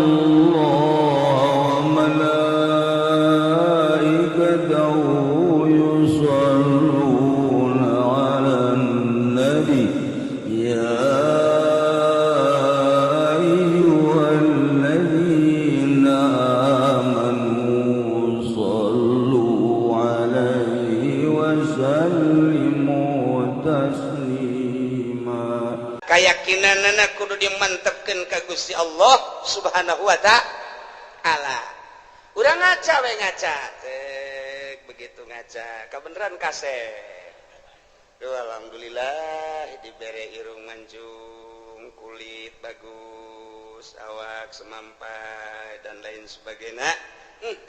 الله وملائكته يصلون على النبي يا أيها الذين آمنوا صلوا عليه وسلموا تسليما. Keyakinanana kudu dimantepkeun ka Gusti Allah Subhanahu wa Ta'ala. Urang ngaca we, ngaca. Cek, begitu ngaca kebenaran kasep. Duh, alhamdulillah dibere irung mancung, kulit bagus, awak semampai, dan lain sebagainya.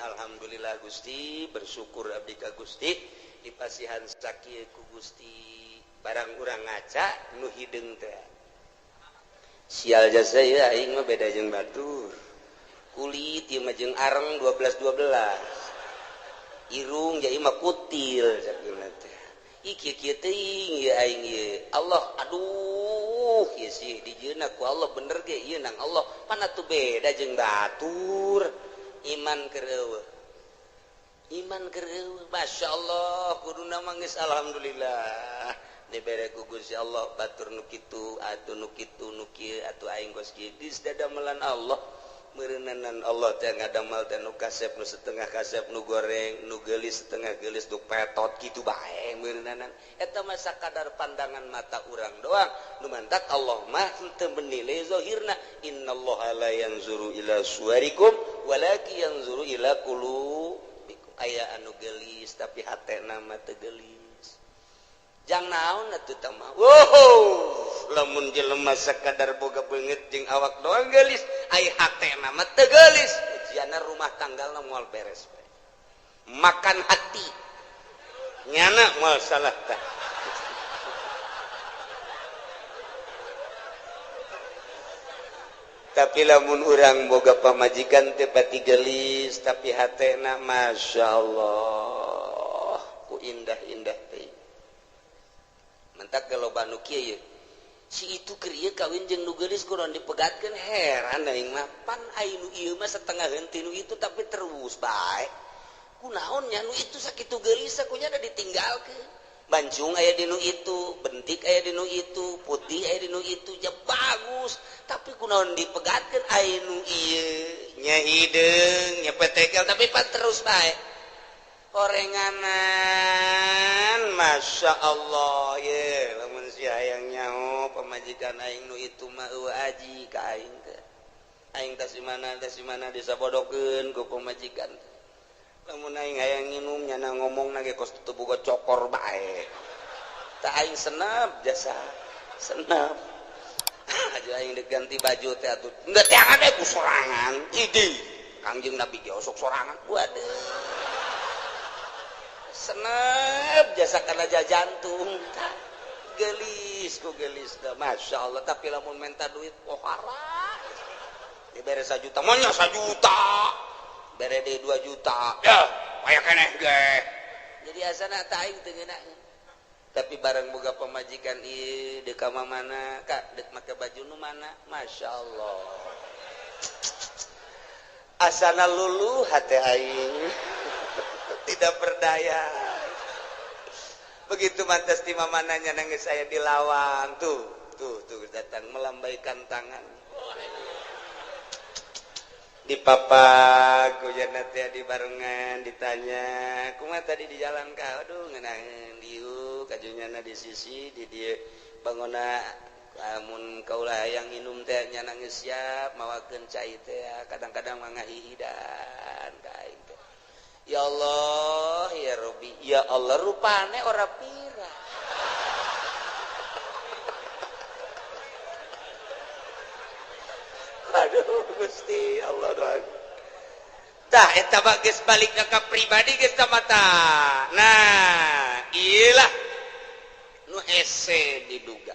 Alhamdulillah Gusti, bersyukur abdi ka Gusti dipasihan sakieu ku Gusti. Barang urang ngaca nu hideung teh, sial jasa ya, aing mah beda jeung batur, kulit ieu mah jeung areng 12 12, irung ja ieu mah kutil sakieu teh. Ih, kieu kieu teuing ieu aing ieu. Allah, aduh, ieu sih dijieunna ku Allah bener ge ieu nang Allah mana tuh beda jeung batur. Iman keur eueuh, iman keur eueuh. Masya Allah, kuduna mah geus alhamdulillah dibere ku Gusti Allah, batur nu kitu atuh, nu kitu, nu kieu atuh, aing geus kieu geus dadamelan Allah. Meureunanan Allah teh ngadamel teh nu kasep, nu setengah kasep, nu goreng, nu geulis, setengah geulis, nu petot kitu bae meureunanan. Eta mah sakadar pandangan mata urang doang. Nu mantak Allah mah henteu menilai zahirna. Innallaha la yanzuru ila suwarikum walakin yanzuru ila qulubikum. Aya anu geulis tapi hatena mah teu geulis. Jang naon atuh tah mah? Wow, lamun jelema sakadar boga beungeut jeung awak doang geulis, ai hatena mah teu geulis, ujianna rumah tanggalna moal beres. Makan hati nyana moal salah tah. Tapi lamun urang boga pamajikan teh pati geulis tapi hatena Masya Allah ku indah-indah teh. Mentak kalau nu kieu si itu keur ieu kawin jeung nu geulis kudu dipegatkeun, heran aing mah. Pan ai nu ieu mah setengah henteu nu itu tapi terus bae. Kunaon nya nu itu sakitu geulis kunya da ditinggalkeun? Bancung aya di nu itu, bentik aya di nu itu, putih aya di nu itu, ja bagus, tapi kunaon dipegatkeun? Ai nu ieu nya hideung nya petekel tapi pan terus bae orenganan. Masya Allah ye, lamun si hayang nyaho pamajikan aing nu itu mah eueuh aji ka aing teh. Aing tas di mana, tas di mana disabodokeun ku pamajikan. Lamun aing hayang nginum, nyana ngomong ge kos teu boga cokor bae. Tah, aing senep jasa senep aja. Aing dek ganti baju teh atuh enggak teangan ku sorangan. Idi Kangjeng Nabi ge osok sorangan. Waduh, senep jasa karena jantung gelis ku gelis dah, Masya Allah. Tapi lamun minta duit pohara, dibere 1 juta maunya 1 juta, bere deui 2 juta ya aya keneh ge. Jadi asana tah aing teu ngeunah. Tapi barang boga pamajikan ieu, deuk ka mana kak, deuk make baju nu mana, Masya Allah, asana lulu hati aing, tidak berdaya. Begitu mantas di mananya nangis saya di lawang tuh tuh tuh, datang melambaikan tangan di papak hujan teh di barengan, ditanya, "Kumaha tadi di jalan ka?" "Aduh, ngeunaheun dieu kajunyana di sisi di dieu bangona. Lamun kaula hayang minum teh nya geus siap mawakeun cai teh, kadang-kadang mah ngahihidan ka aing teh." Ya Allah ya Rabbi, ya Allah, rupane ora pira. Aduh Gusti Allah doang. Tah, eta mah geus balik ka pribadi geus mata. Nah, iyalah nu hese diduga.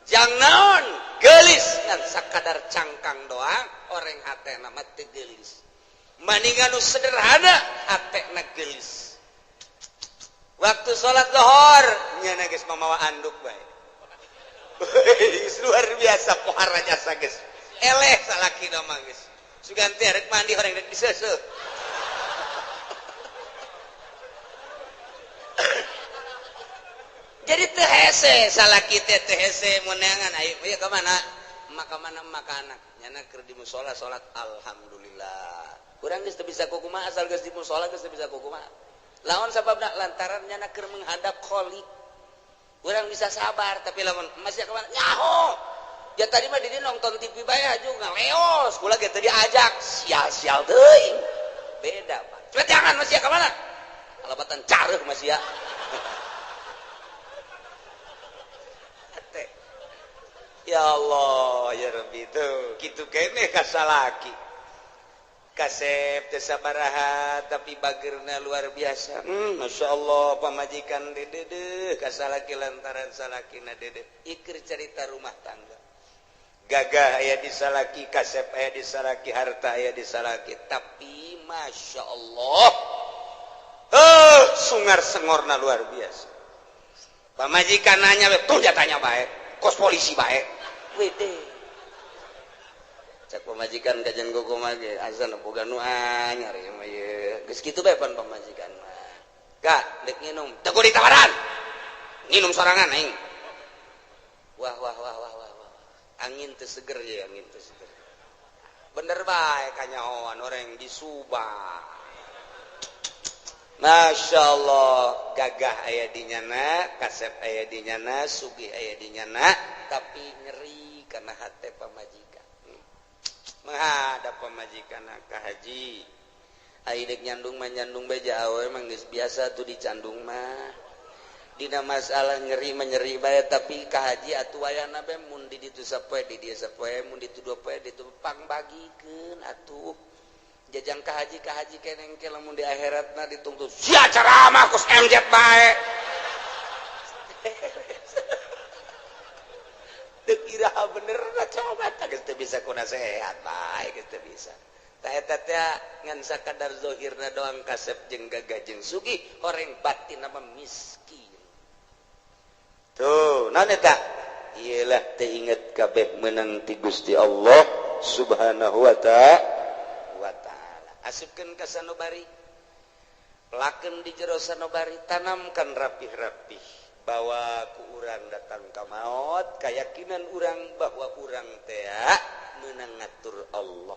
Jang naon geulis ngan sakadar cangkang doang, orang hatena mah teu geulis. Maningan nu sederhana hatena geulis. Waktu salat lohor nyana geus mamawa anduk bae. Luar biasa pohara jasa geus. Eleh salaki mah geus. Sugan teh rek mandi horeng rek diseuseuh. Jadi teu hese salaki teh teu hese meunangan ayo ieu ka mana? Maka mana maka anak nyana keur di musala salat alhamdulillah. Urang geus teu bisa kukumaha asal geus di musala geus teu bisa kukumaha. Lawan sababna lantaran nyana keur menghadap Khalik. Urang bisa sabar tapi lamun masih ka mana? Nyaho. Ya tadi mah di nonton TV bae aju ngaleos, kula ge teu diajak, sial-sial teuing. Beda, Pak. Cepet jangan masih ka mana? Kalebatan careuh masih ya. Ya Allah, ya Rabbi tuh, kitu keneh ka salaki. Kasep teu sabaraha tapi bageurna luar biasa. Masya Allah pamajikan dedeuh ka salaki lantaran salakina dedeuh. Iker cerita rumah tangga. Gagah aya di salaki, kasep aya di salaki, harta aya di salaki, tapi masya Allah, sungar sengorna luar biasa. Pamajikan nanya, tuh jatanya baik, kos polisi baik, wede. Cak pamajikan kajian gogo mage, azan boga nu anyar ieu mah ieu. Geus kitu bae pan pamajikan mah. Kak, dek nginum, teu kudu ditawaran. Nginum sorangan aing. Wah wah wah wah wah. Angin teu seger ya, angin teu seger. Bener bae kanyahoan orang di Subang. Masya Allah, gagah aya di nyana, kasep aya di nyana, sugih aya di nyana, tapi nyeri karena hate pamajikan. Menghadap pamajikan ka haji. Ai deuk nyandung mah nyandung bae awewe mah geus biasa tuh dicandung mah. Dina masalah nyeri menyeri bae tapi ka haji atuh wayahna bae mun di ditu sapoe di dieu sapoe mun ditu dua poe ditu pangbagikeun atuh jajang ka haji keneng ke lamun di akhiratna dituntut sia ceramah kos MZ bae teu iraha bener na coba tah geus teu bisa ku nasehat bae geus teu bisa tah eta teh ngan sakadar zahirna doang kasep jeung gagah jeung sugih horeng batin mah miskin. Tuh, naon eta? Iyalah teu inget kabeh meunang ti Gusti Allah Subhanahu wa ta'ala. Asupkeun ka sanubari. Pelakeun di jero sanubari, tanamkan rapih-rapih bahwa ku urang datang ka maot, kayakinan urang bahwa urang teh meunang ngatur Allah.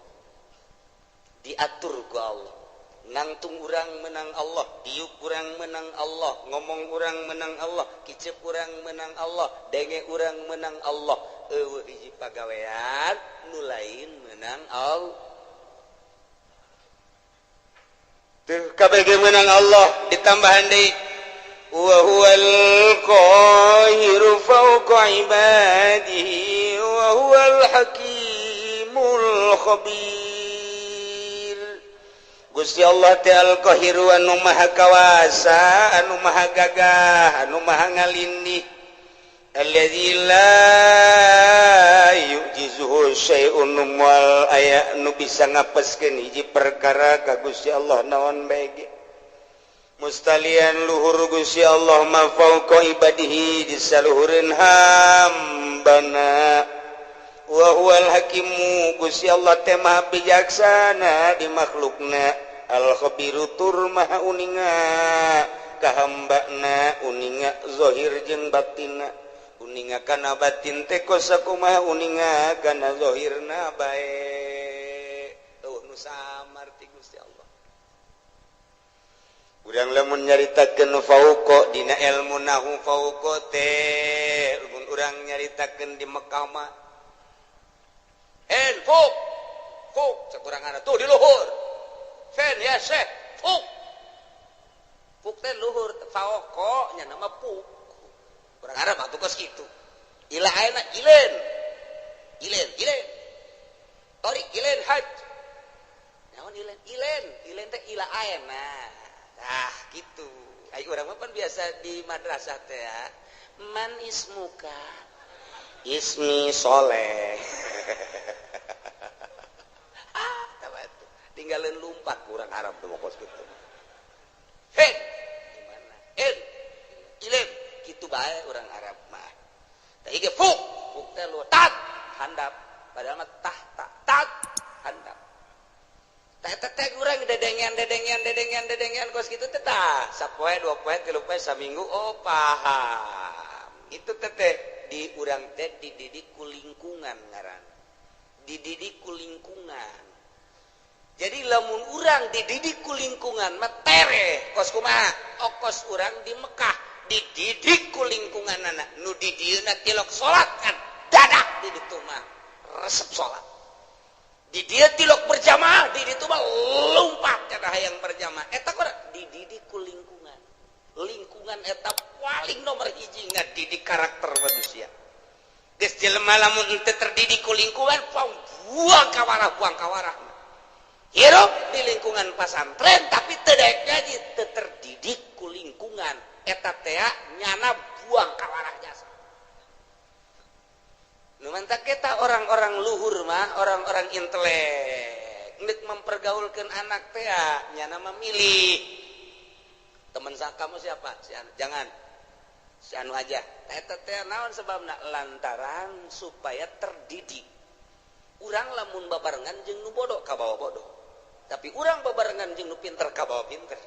Diatur ku Allah. Nangtung urang menang Allah, diuk urang menang Allah, ngomong urang menang Allah, kicep urang menang Allah, denge urang menang Allah. Eueuh hiji pagawean nu lain menang Allah. Teu kabeh ge menang Allah ditambahan deui wa huwal qahiru fawqa ibadihi wa huwal hakimul khabir. Gusti Allah teh al-Qahiru anu maha kawasa, anu maha gagah, anu maha ngalindih. Allazi la yu'jizuhu syai'un moal aya nu bisa ngapeskeun hiji perkara ka Gusti Allah naon bae ge. Mustalian luhur Gusti Allah ma fauqa ibadihi disaluhureun hambana. Wa huwal hakimu Gusti Allah teh maha bijaksana di makhlukna, al khabiru tur maha uninga ka hambana, uninga zahir jeung batinna, uninga kana batin teh kos sakumaha uninga kana zahirna bae. Eueuh nu samar ti Gusti Allah. Urang lamun nyaritakeun fauqa dina ilmu nahu fauqa teh mun urang nyaritakeun di Mekah mah en fuk fuk sakurang ada tuh di luhur fen ya syekh fuk fuk teh luhur fauqa nya nama fuk urang Arab atuh kos kitu ila ayeuna ilen ilen ilen torik ilen haj naon ilen ilen ilen teh ila ayeuna tah kitu ai urang mah pan biasa di madrasah teh man ismuka ismi soleh. Ah, tinggalin lumpat kurang Arab tuh kos gitu. Hei, gimana? En, ilim, gitu bae orang Arab mah. Tah ieu fuk, fuk teh lu tat handap, padahal mah tah tak tat handap. Eta teh urang dedengean dedengean dedengean dedengean kos kitu teh tah sapoe dua poe tilu poe saminggu oh paham. Itu teh di urang teh dididik ku lingkungan ngaran. Dididik ku lingkungan. Jadi lamun urang dididik ku lingkungan mah tereh kos kumaha? Okos urang di Mekah dididik ku lingkunganana nu di dieuna tilok salat kan dadak di ditu mah resep salat. Di dia tilok berjamaah, di ditu mah lompat kana hayang berjamaah. Eta kurang dididik ku lingkungan. Lingkungan eta paling nomor hiji ngadidik karakter manusia. Geus jelema lamun henteu terdidik ku lingkungan, buang kawarah buang kawarah. Hirup di lingkungan pasantren tapi teu daek ngaji, teu terdidik ku lingkungan. Eta teh nyana buang kawarah jasa. Nu mantak kita orang-orang luhur mah, orang-orang intelek nek mempergaulkan anak teh nyana memilih teman kamu siapa? Si anu. Jangan si anu aja. Eta teh naon sebabna? Lantaran supaya terdidik. Urang lamun babarengan jeung nu bodoh kabawa bodoh. Tapi urang babarengan jeung nu pinter kabawa pinter.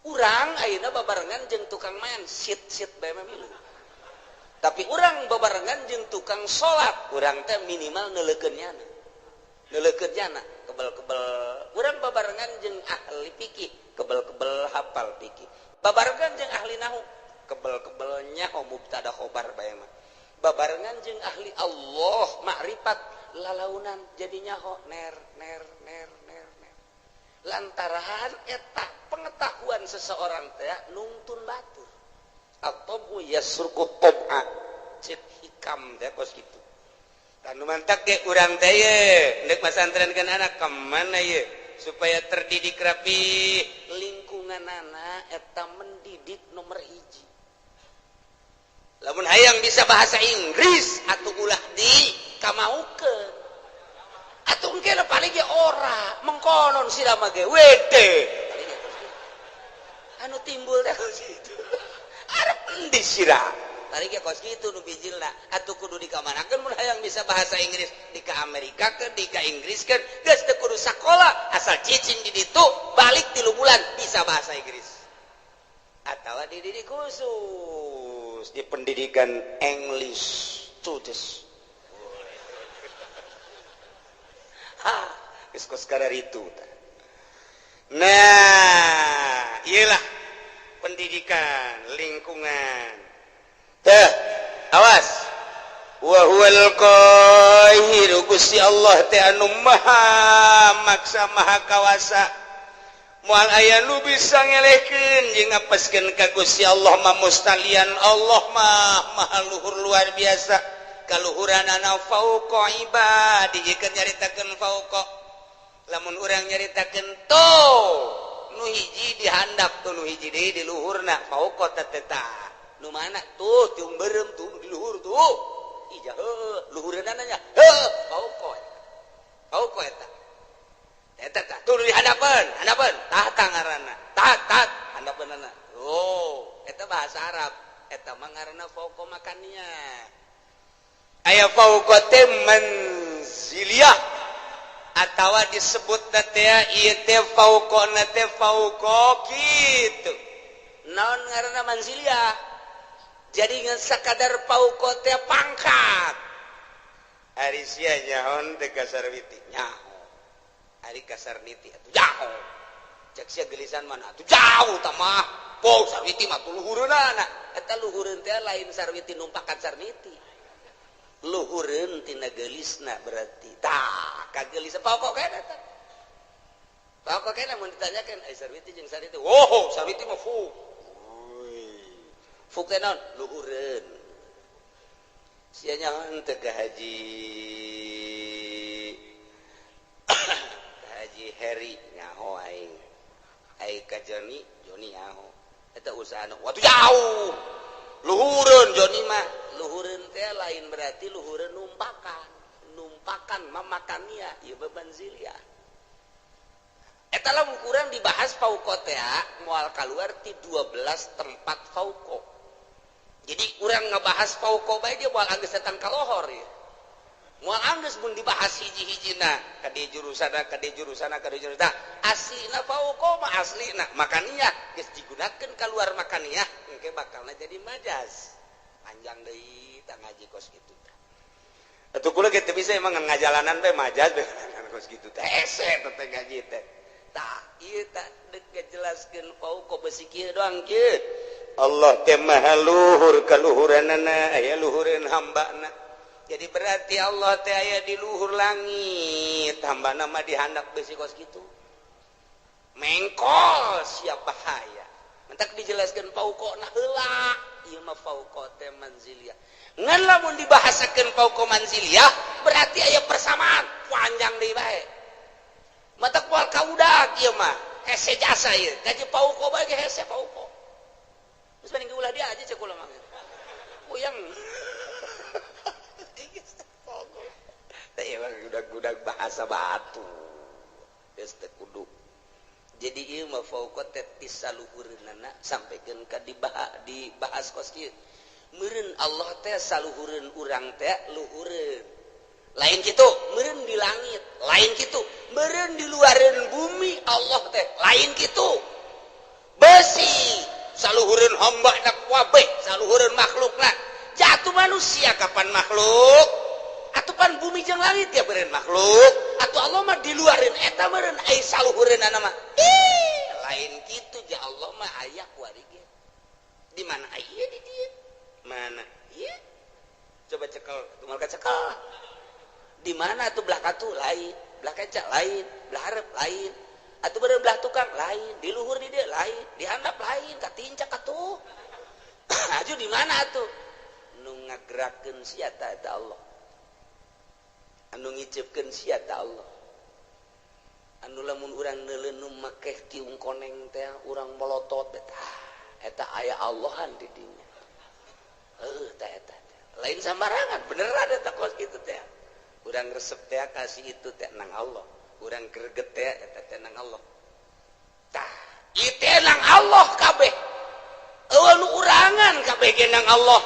Urang ayeuna babarengan jeung tukang main sit-sit bae mah milu. Tapi urang babarengan jeung tukang salat, urang teh minimal neuleukeun nyana. Neuleukeun nyana, kebel-kebel. Urang babarengan jeung ahli fikih, kebel-kebel hafal fikih. Babarengan jeung ahli nahu, kebel-kebel nyaho mubtada khobar bae mah. Babarengan jeung ahli Allah makrifat, lalaunan jadi nyaho ner ner ner ner ner. Lantaran eta pengetahuan seseorang teh nungtun batur. Atau yasruku tob'a cek hikam teh kos kitu. Tanu mantak ge urang teh ye ndek masantrenkeun anak ka mana ye supaya terdidik rapi lingkunganana eta mendidik nomor hiji. Lamun hayang bisa bahasa Inggris atuh ulah di kamaukeun. Atuh engke paling ge ora mengkonon sira mah ge wede. Anu timbul teh kos kitu. Arep endi sira? Tadi ge kos kitu nu bijilna. Atuh kudu dikamanakeun mun hayang bisa bahasa Inggris, di ka Amerika keun, di ka Inggris keun, geus teu kudu sakola, asal cicing di ditu, balik 3 bulan bisa bahasa Inggris. Atawa dididik khusus di pendidikan English students. Ha, geus kos kararitu tah. Nah, iyalah pendidikan lingkungan. Teh, awas. Wa huwal qahiru Gusti Allah teh anu maha maksa maha kawasa. Moal aya nu bisa ngelehkeun jeung ngapeskeun ka Gusti Allah mah mustalian Allah mah maha luhur luar biasa. Kaluhuranana fauqa ibadi jika nyaritakeun fauqa. Lamun urang nyaritakeun to nu hiji dihandap tuh nu hiji deui di luhurna fauqa teh tah. Nu mana tuh tiung beureum tuh di luhur tuh. Ija heuh luhureunana nya heuh fauqa. Fauqa eta. Eta tah tuh di handapeun, handapeun tah tah ngaranna. Tah tah handapeunana. Oh, eta bahasa Arab. Eta mah ngaranna fauqa makannya. Aya fauqa teh manziliyah atawa disebut teh ieu teh fauqona teh fauqa kitu. Naon ngaranna manziliyah? Jadi ngan sakadar fauqa teh pangkat. Ari sia nyaon teh ka Sarwiti nyaho. Ari ka Sarniti atuh jauh. Cek sia gelisan mana atuh jauh tah mah. Po Sarwiti mah tuh luhureunana. Eta luhureun teh lain Sarwiti numpakan Sarniti. Luhureun tina geulisna berarti. Tah, kagelis pokok kene eta. Pokok kene mun ditanyakeun ai Sarwiti jeung Sarniti. Wow, Sarwiti mah fu. Fu teh naon? Luhureun. Sia nyaho teu ka Haji Haji Heri nyaho aing. Ai ka Joni, Joni nyaho. Eta usahana watuh jauh. Luhureun Joni mah. Luhureun teh lain berarti luhureun numpakan. Numpakan mamakania ieu bebanzilia. Eta lamun kurang dibahas fauqa teh moal kaluar ti 12 tempat fauqa. Jadi urang ngebahas fauqa bae dia moal anggeus datang ka lohor ya. Moal anggeus mun dibahas hiji-hijina ka dieu jurusana, ka dieu jurusana, ka dieu jurusana. Aslina fauqa mah aslina makaniyah geus digunakeun keluar makaniyah, engke bakalna jadi majaz. Panjang deui tah ngaji kos kitu tah. Atuh kula ge teu bisa emang ngajalanan bae majaz bae kos kitu teh. Hese teh ngaji teh. Tah ieu tah deuk ngajelaskeun fauqa besi kieu doang kieu. Allah teh maha luhur kaluhuranana, aya luhureun hambana. Jadi berarti Allah teh aya di luhur langit, hambana mah dihandap besi kos kitu. Mengkol siap bahaya. Mentak dijelaskeun fauqa na heula, ieu mah fauqa teh manziliyah. Ngan lamun dibahasakeun fauqa manziliyah berarti aya persamaan panjang deui bae. Matak moal kaudag ieu mah, hese jasa ieu. Gaji fauqa bae ge hese fauqa. Terus banding ulah dia aja cek kula mah. Puyeng. Teh udah-udah bahasa batu. Geus teu kudu. Jadi ieu mah fauqa teh ti saluhureunana sampaikeun ka dibahas kos kieu. Meureun Allah teh saluhureun urang teh luhureun. Lain kitu, meureun di langit, lain kitu, meureun di luareun bumi Allah teh, lain kitu. Besi saluhureun hamba na kabeh, saluhureun makhlukna. Jatuh manusia kapan makhluk? Atupan bumi jeung langit ya beureun makhluk. Atuh Allah mah diluareun eta meureun ai saluhureunana mah. Ih, lain kitu ja Allah mah aya kuari ge. Di mana aya di dieu? Mana? Ieu. Coba cekel, tumal ka cekel. Di mana atuh belah katu lain, belah kenca lain, belah hareup lain. Atuh beureun belah tukang lain, di luhur di dieu lain, di handap lain, katincak atuh. Aju di mana atuh? Nu ngagerakeun sia ta eta Allah. Anu ngicepkeun sia ta Allah. Anu lamun urang neuleun nu make tiung koneng teh urang molotot teh eta aya Allahan di dinya. Heuh tah eta. Lain sambarangan beneran eta kos kitu teh. Urang resep teh kasih itu teh nang Allah. Urang greget teh eta teh nang Allah. Tah, ieu teh nang Allah kabeh. Eueuh nu urangan kabeh ge nang Allah.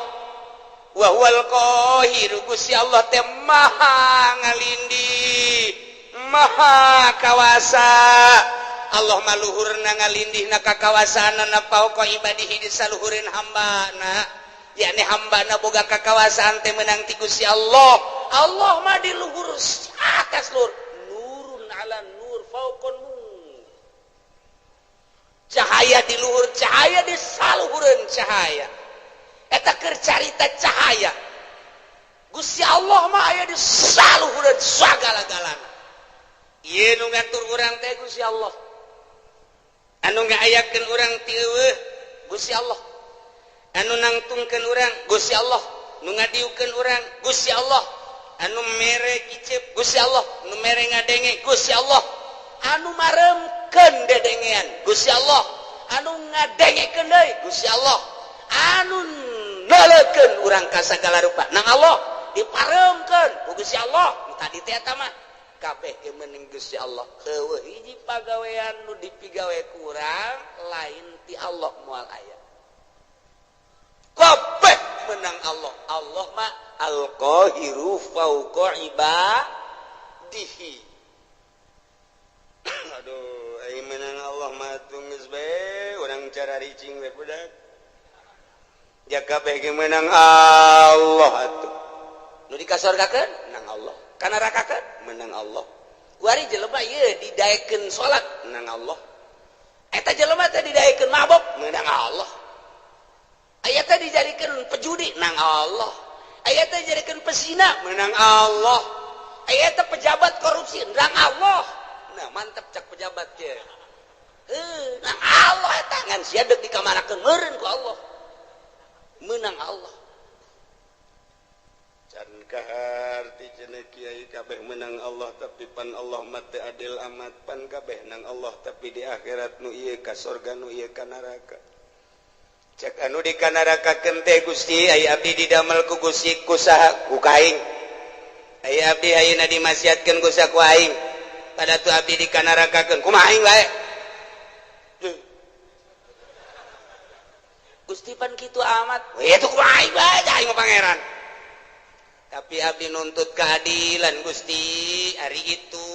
Wa huwal qahiru, Gusti Allah teh maha ngalindih, maha kawasa. Allah mah luhurna ngalindihna kakawasaanana fauqa ibadihi di saluhureun hambana. Yakni hambana boga kakawasaan teh meunang ti Gusti Allah. Allah mah di luhur atas luhur. Nurun ala nur fauqa nur. Cahaya di luhur cahaya di saluhureun cahaya. Eta keur carita cahaya. Gusti Allah mah aya di saluhureun sagala-galana. Ieu nu ngatur urang teh Gusti Allah. Anu ngaayakeun urang ti eueuh Gusti Allah. Anu nangtungkeun urang Gusti Allah, nu ngadiukeun urang Gusti Allah, anu mere kicep Gusti Allah, nu mere ngadenge Gusti Allah, anu maremkeun dedengean Gusti Allah, anu ngadengekeun deui Gusti Allah, anu neuleukeun urang ka sagala rupa nang Allah diparemkeun ku Gusti Allah. Nu tadi teh eta mah kabeh ge meuning Gusti Allah. Eueuh hiji pagawean nu dipigawe ku urang lain ti Allah moal aya. Kabeh menang Allah. Allah mah al-qahiru fauqa ibadihi. Aduh, ai menang Allah mah geus bae urang cara ricing we budak. Ja kabeh ge menang Allah atuh. Nu dikasorgakeun menang Allah, ka nerakakeun menang Allah. Kuari jelema ieu didaekeun salat menang Allah. Eta jelema teh didaekeun mabok menang Allah. Aya teh dijadikeun pejudi nang Allah. Aya teh dijadikeun pesina menang Allah. Aya teh pejabat korupsi nang Allah. Nah, mantep cak pejabat ge. Heuh, nang Allah eta ngan sia deuk dikamanakeun meureun ku Allah. Menang Allah. Can kaharti cenah kiai kabeh menang Allah, tapi pan Allah mah teu adil amat, pan kabeh nang Allah tapi di akhirat nu ieu ka sorga nu ieu ka neraka. Cek anu di kanarakakeun teh, Gusti, ai abdi didamel ku Gusti ku saha? Ku kaing. Ai abdi ayeuna dimaksiatkeun ku saha? Ku aing. Pada tu abdi dikanarakakeun kumaha aing bae? Gusti, pan kitu amat. Weh, itu kumaha aing bae, aing mah pangeran. Tapi abdi nuntut keadilan Gusti, hari itu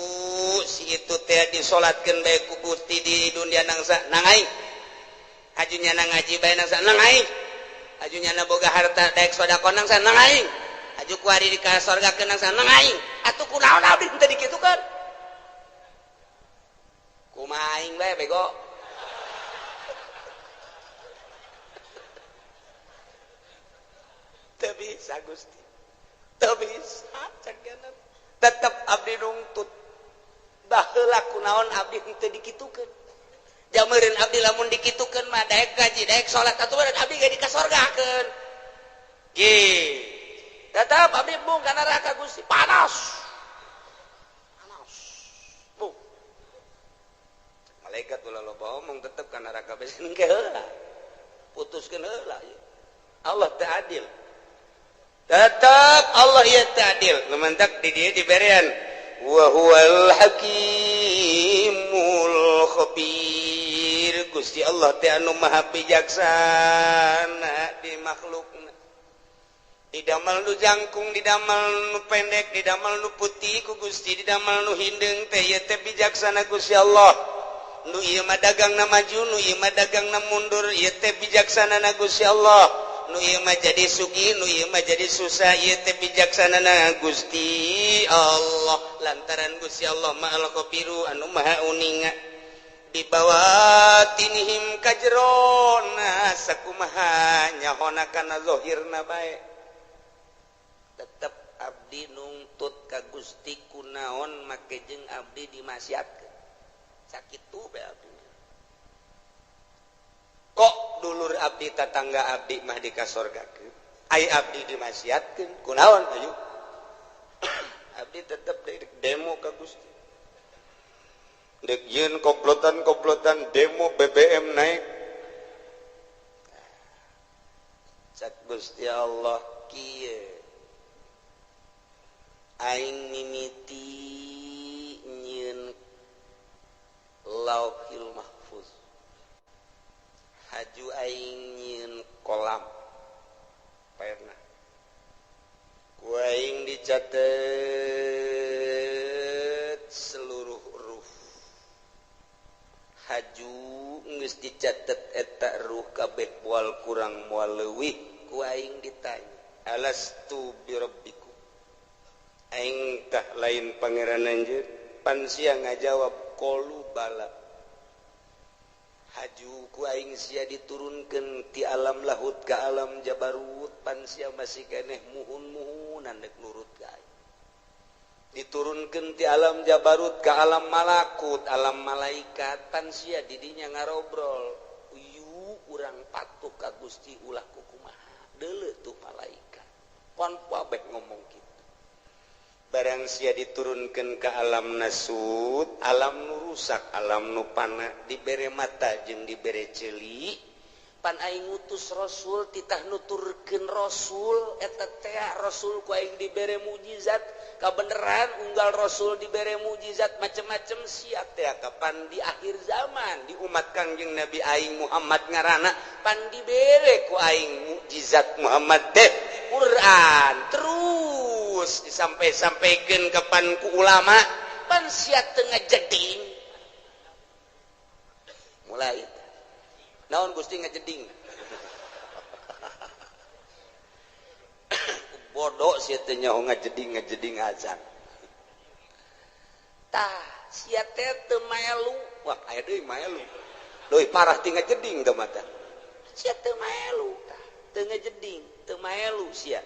si itu teh disolatkeun bae ku Gusti di dunia nangsa nang aing. Haju nyana ngaji bae nangsa nang aing. Haju nyana boga harta daek sedekah nangsa nang aing. Haju kuari di ka sorgakeun nangsa nang aing. Atuh kunaon abdi teu dikitukeun? Kumaha aing bae bego. Teu bisa Gusti. Teu bisa cagana. Tetep abdi nungtut. Baheula kunaon abdi henteu dikitukeun. Jameureun abdi lamun dikitukeun mah daek gaji, daek salat atuh meureun abdi ge dikasorgakeun. Ge. Tetep abdi embung ka neraka Gusti, panas. Panas. Bung. Malaikat ulah loba omong tetep ka neraka besi engke heula. Putuskeun heula ieu. Allah teu adil. Tetap Allah ya ta'adil. Lumantak di dia diberian wa huwal hakimul khabir. Gusti Allah teh anu maha bijaksana di makhlukna. Didamel nu jangkung, didamel nu pendek, didamel nu putih ku Gusti, didamel nu hindeung teh ieu teh bijaksana Gusti Allah. Nu ieu mah dagangna maju, nu ieu mah dagangna mundur, ieu teh bijaksanana Gusti Allah. Nu ieu mah jadi sugih, nu ieu mah jadi susah, ieu teh bijaksanana Gusti Allah. Lantaran Gusti Allah Maha Khabiru anu maha uninga. Dibawatinihim kajrona sakumaha nyahona kana zahirna bae. Tetep abdi nungtut ka Gusti kunaon make jeung abdi dimaksiatkeun. Sakitu bae abdi. Kok dulur abdi tatangga abdi mah dikasorgakeun, ai abdi dimaksiatkeun kunaon ayo. Abdi tetep demo ka Gusti. Dek yeun komplotan-komplotan demo BBM naik. Cak Gusti Allah kieu. Aing mimiti nyieun Lauhil Mahfuz. Haju aing nyieun kolam pernah ku aing dicatet seluruh huruf. Haju geus dicatet eta ruh kabeh moal kurang moal leuwih. Ku aing ditanya, alastu birabbikum, aing tah lain pangeran anjeun? Pan sia ngajawab qalu bala. Haju ku aing sia diturunkeun ti alam lahut ka alam jabarut, pan sia masih keneh muhun-muhunan dek nurut ka aing. Diturunkeun ti alam jabarut ka alam malakut, alam malaikat, pan sia didinya ngarobrol. Uyu urang patuh ka Gusti ulah kukumaha. Deuleu tuh malaikat. Pan kabeh ngomong kitu. Barang sia diturunkan ke alam nasut, alam nu rusak, alam nu pana, dibere mata jeung dibere ceuli, pan aing ngutus rasul titah nuturkeun rasul eta teh rasul ku aing dibere mukjizat, kabeneran unggal rasul dibere mukjizat macem-macem sia teh kapan di akhir zaman di umat Kangjeng Nabi aing Muhammad ngaranna pan dibere ku aing mukjizat Muhammad teh Quran terus disampai-sampaikan kapan ku ulama pan sia teu ngajeding. Mulai naon Gusti ngajeding? Bodoh sia teh nyaho ngajeding ngajeding azan. Tah sia teh teu maelu. Wah aya deui maelu. Leuwih parah ti ngajeding teh mah tah. Sia teu maelu tah, teu ngajeding, teu maelu sia.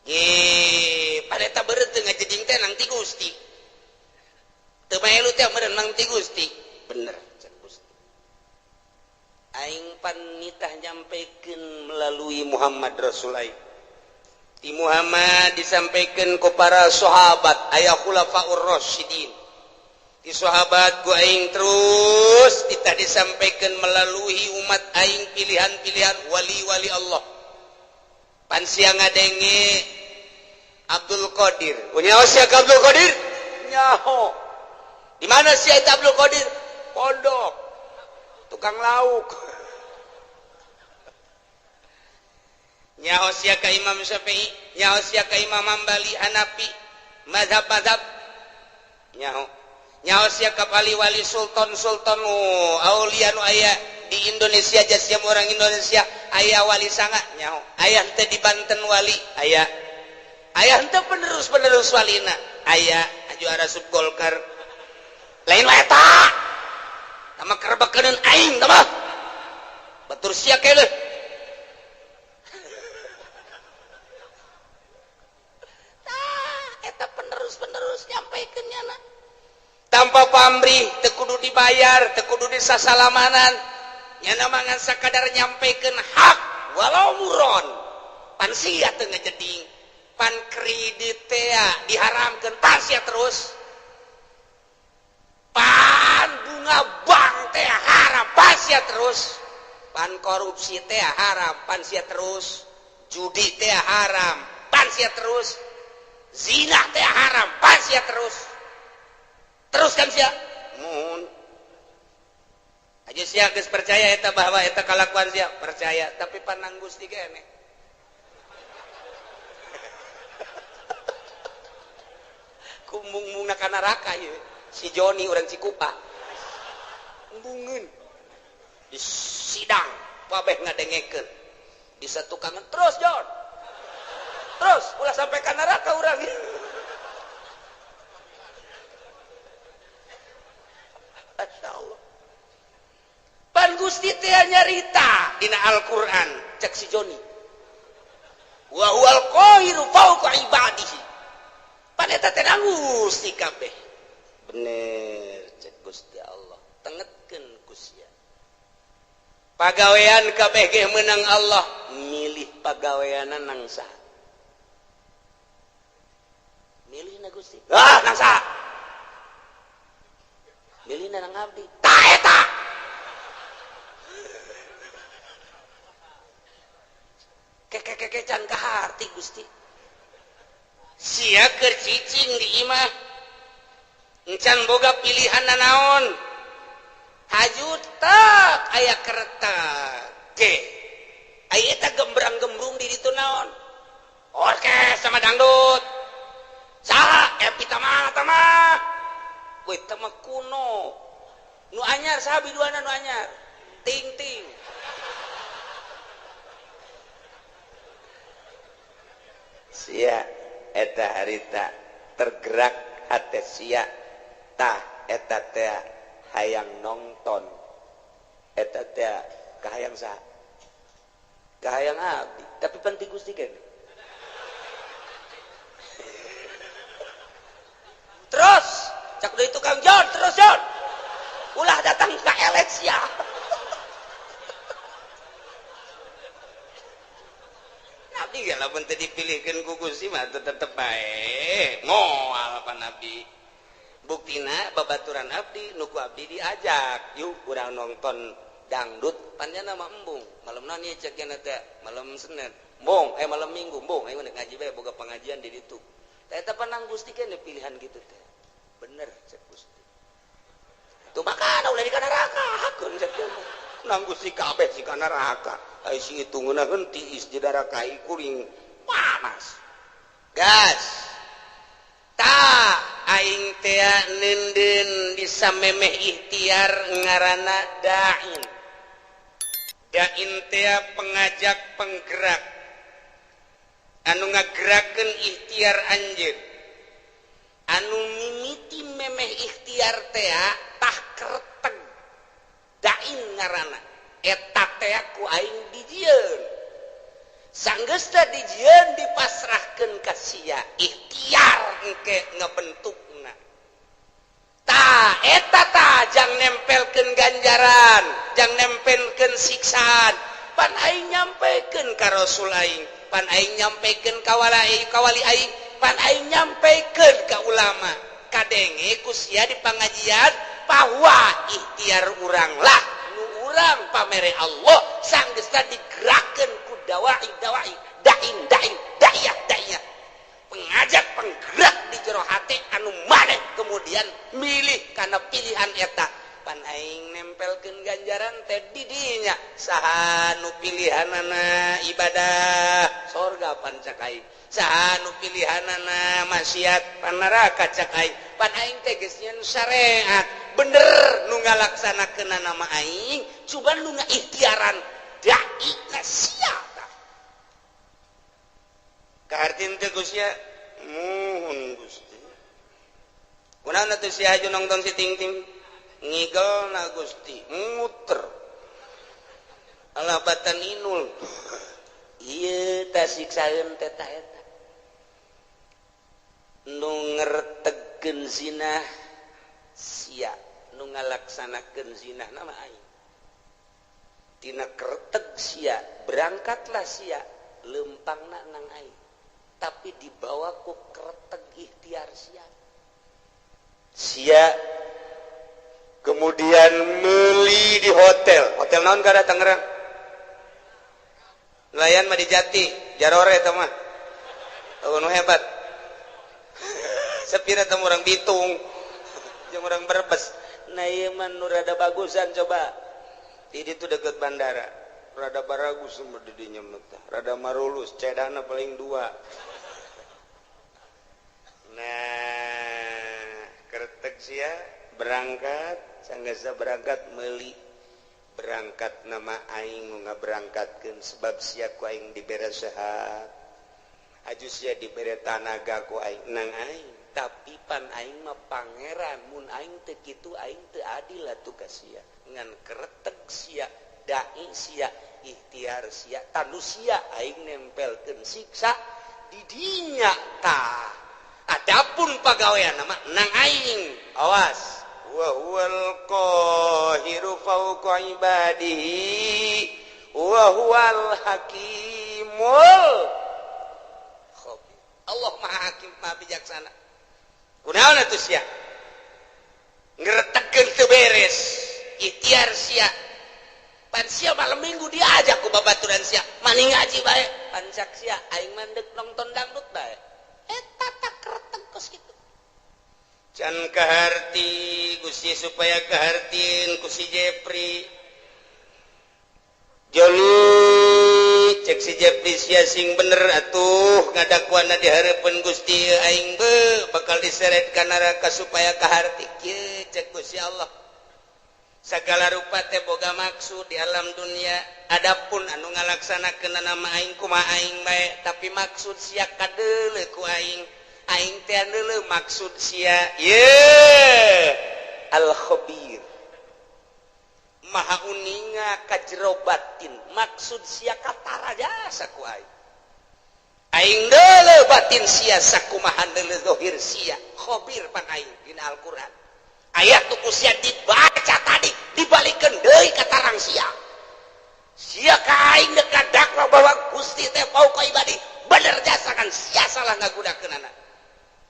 Ge, pada eta beureut teu ngajeding teh nang ti Gusti. Teu maelu teh meureun nang ti Gusti. Bener cek Gusti. Aing pan nitah nyampekeun melalui Muhammad Rasul aing. Ti Muhammad disampaikan ku para sahabat aya khulafaur rasyidin. Ti sahabat ku aing terus titah disampaikan melalui umat aing pilihan-pilihan wali-wali Allah. Pan sia ngadenge Abdul Qadir. Nyaho sia ka Abdul Qadir? Nyaho. Di mana sia eta Abdul Qadir? Pondok. Tukang lauk. Nyaho sia ka Imam Syafi'i, nyaho sia ka Imam Hambali, Hanafi, mazhab-mazhab. Nyaho. Nyaho sia ka wali-wali sultan-sultan aulia nu aya di Indonesia sia orang Indonesia aya wali sanga nyaho. Aya teh di Banten wali, aya. Aya henteu penerus-penerus walina, aya aju arasup Golkar. Lain wae eta. Tama kerebekeun aing tama. Batur sia keuleuh. Tah eta penerus-penerus nyampaikeun nyana. Tanpa pamrih, teu kudu dibayar, teu kudu disasalamanan. Nyana mangan sakadar nyampaikeun hak walau muron. Pan sia teu ngajeding. Pan kredit teh diharamkeun, pan sia terus. Pan bunga bank teh haram, pan sia terus. Pan korupsi teh haram, pan sia terus. Judi teh haram, pan sia terus. Zina teh haram, pan sia terus. Terus kan sia? Mun. Aja sia geus percaya eta bahwa eta kalakuan sia, percaya, tapi panang Gusti keneh. Kumbung-mungna ka neraka ieu. Si Joni orang Cikupa. Embungeun. Di sidang kabeh ngadengekeun. Di satukangan terus Jon. Terus ulah sampai ka neraka urang. Masya Allah. Pan Gusti teh nyarita dina Al-Qur'an cek si Joni. Wa huwal qahiru fawqa ibadihi. Pan eta teh Gusti kabeh. Bener cek Gusti Allah. Tengetkeun ku sia. Pagawean kabeh ge meunang Allah, milih pagaweanna nang saha? Milihna Gusti. Ah, nang saha? Milihna nang abdi. Tah eta. Keke-keke can kaharti Gusti. Sia keur cicing di imah. Encan boga pilihan nanaon. Haju tak aya kereta ge. Aya eta gembrang-gembrung di ditu naon? Orkes sama dangdut. Saha Epi Tama tama. Weh tama kuno. Nu anyar saha biduana nu anyar? Ting-ting. Sia eta harita tergerak hate sia tah eta teh hayang nonton eta teh kahayang saha? Kahayang abdi, tapi penting Gusti keneh. Terus cak deui tukang Jon, terus Jon. Ulah datang ka elek sia. Nabi ya lamun teu dipilihkeun ku Gusti mah tetep bae moal pa Nabi. Buktina babaturan abdi nu ku abdi diajak yuk urang nonton dangdut panjana mah embung malam naon ieu cek cenah teh malam Senin embung malam Minggu embung aing ngaji bae boga pengajian di ditu. Tah eta panang Gusti keneh pilihan gitu teh. Bener cek Gusti. Tuh makana ulah di kana neraka hakeun cek teh. Nang Gusti kabeh si kana neraka. Ai si itu ngeunaheun tiis di neraka kuring panas. Gas. Ta aing teh neundeun bisa memeh ikhtiar ngaranna da'in. Da'in teh pengajak penggerak. Anu ngagerakeun ikhtiar anjeun. Anu mimiti memeh ikhtiar teh tah kerteg. Da'in ngaranna. Eta teh ku aing dijieun. Sanggeusna dijieun dipasrahkeun ka sia ikhtiar engke ngebentukna. Tah eta tah jang nempelkeun ganjaran, jang nempelkeun siksaan. Pan aing nyampekeun ka Rasul aing, pan aing nyampekeun ka wali aing, pan aing nyampekeun ka ulama. Kadenge ku sia di pangajian bahwa ikhtiar urang lah nu urang pamere Allah sanggeusna digerakkeun ku dawai-dawai, dain-dain, da'iyah-da'iyah. Pengajak penggerak di jero hate anu maneh kemudian milih karena pilihan eta. Pan aing nempelkeun nempelkeun ganjaran teh di dinya. Saha nu pilihanana ibadah sorga pan cak aing, saha nu pilihanana maksiat pan neraka cak aing. Pan aing teh geus nyeun syariat bener nu ngalaksanakeunana mah aing, cuman nu ngaikhtiaran dai na sia tah. Kahartin teh Gusti, muhun Gusti. Kunaon atuh sia aju nongton si ting-ting ngigel na Gusti muter alah batan inul. Ieu tah siksaeun teh ta eta nu ngertegkeun zinah sia, nu ngalaksanakeun zinah nama aing. Tina kerteg sia berangkatlah sia lempangna nang aing, tapi dibawa ku kerteg ikhtiar sia. Sia kemudian meli di hotel. Hotel naon kada Tangerang? Nelayan mah di Jati, Jarore eta mah. Oh, nu hebat. Sepira teh urang Bitung, jeung urang Brebes. Nah ieu mah nu rada bagusan coba. Di ditu deket bandara. Rada baragus mah di dinya mah teh. Rada marulus, cedana paling dua. Nah, kertek sia berangkat, sanggasa berangkat meuli berangkat nama aing nu ngaberangkatkeun sebab sia ku aing dibere sehat, aju sia dibere tanaga ku aing nang aing, tapi pan aing mah pangeran, mun aing teu kitu aing teu adil atuh ka sia. Ngan kereteg sia, dai sia, ikhtiar sia, tanu sia aing nempelkeun siksa di dinya tah. Adapun pagawean nama nang aing, awas. Wa huwal qahiru fawqa ibadihi wa huwal hakimul khabir. Allah Maha Hakim, Maha Bijaksana. Kunaon atuh sia? Ngretegkeun teu beres, ikhtiar sia. Pan sia malam minggu diajak ku babaturan sia, maning ngaji bae, pan cak sia aing mah deuk nonton dangdut bae. Eta tak kreteg kos kitu. Can kaharti Gusti supaya kahartin ku si Jepri. Joli cek si Jepri sia sing bener atuh ngadakuana di hareupeun Gusti aing be bakal diseret ka neraka supaya kaharti kieu cek Gusti Allah. Sagala rupa teh boga maksud di alam dunia. Adapun anu ngalaksanakeun nama aing kumaha aing bae, tapi maksud sia kadeuleu ku aing. Aing teh deuleu maksud sia. Ye Al Khabir Maha uninga ka jero batin, maksud sia katara jasa ku aing. Aing deuleu batin sia sakumaha deuleu zahir sia. Khabir pan aing dina Al-Qur'an. Ayat tu ku sia dibaca tadi dibalikeun deui ka tarang sia. Sia ka aing deuk kadakwa bahwa Gusti teh fauqa ibadi. Bener jasa kan sia salah ngagunakeunana.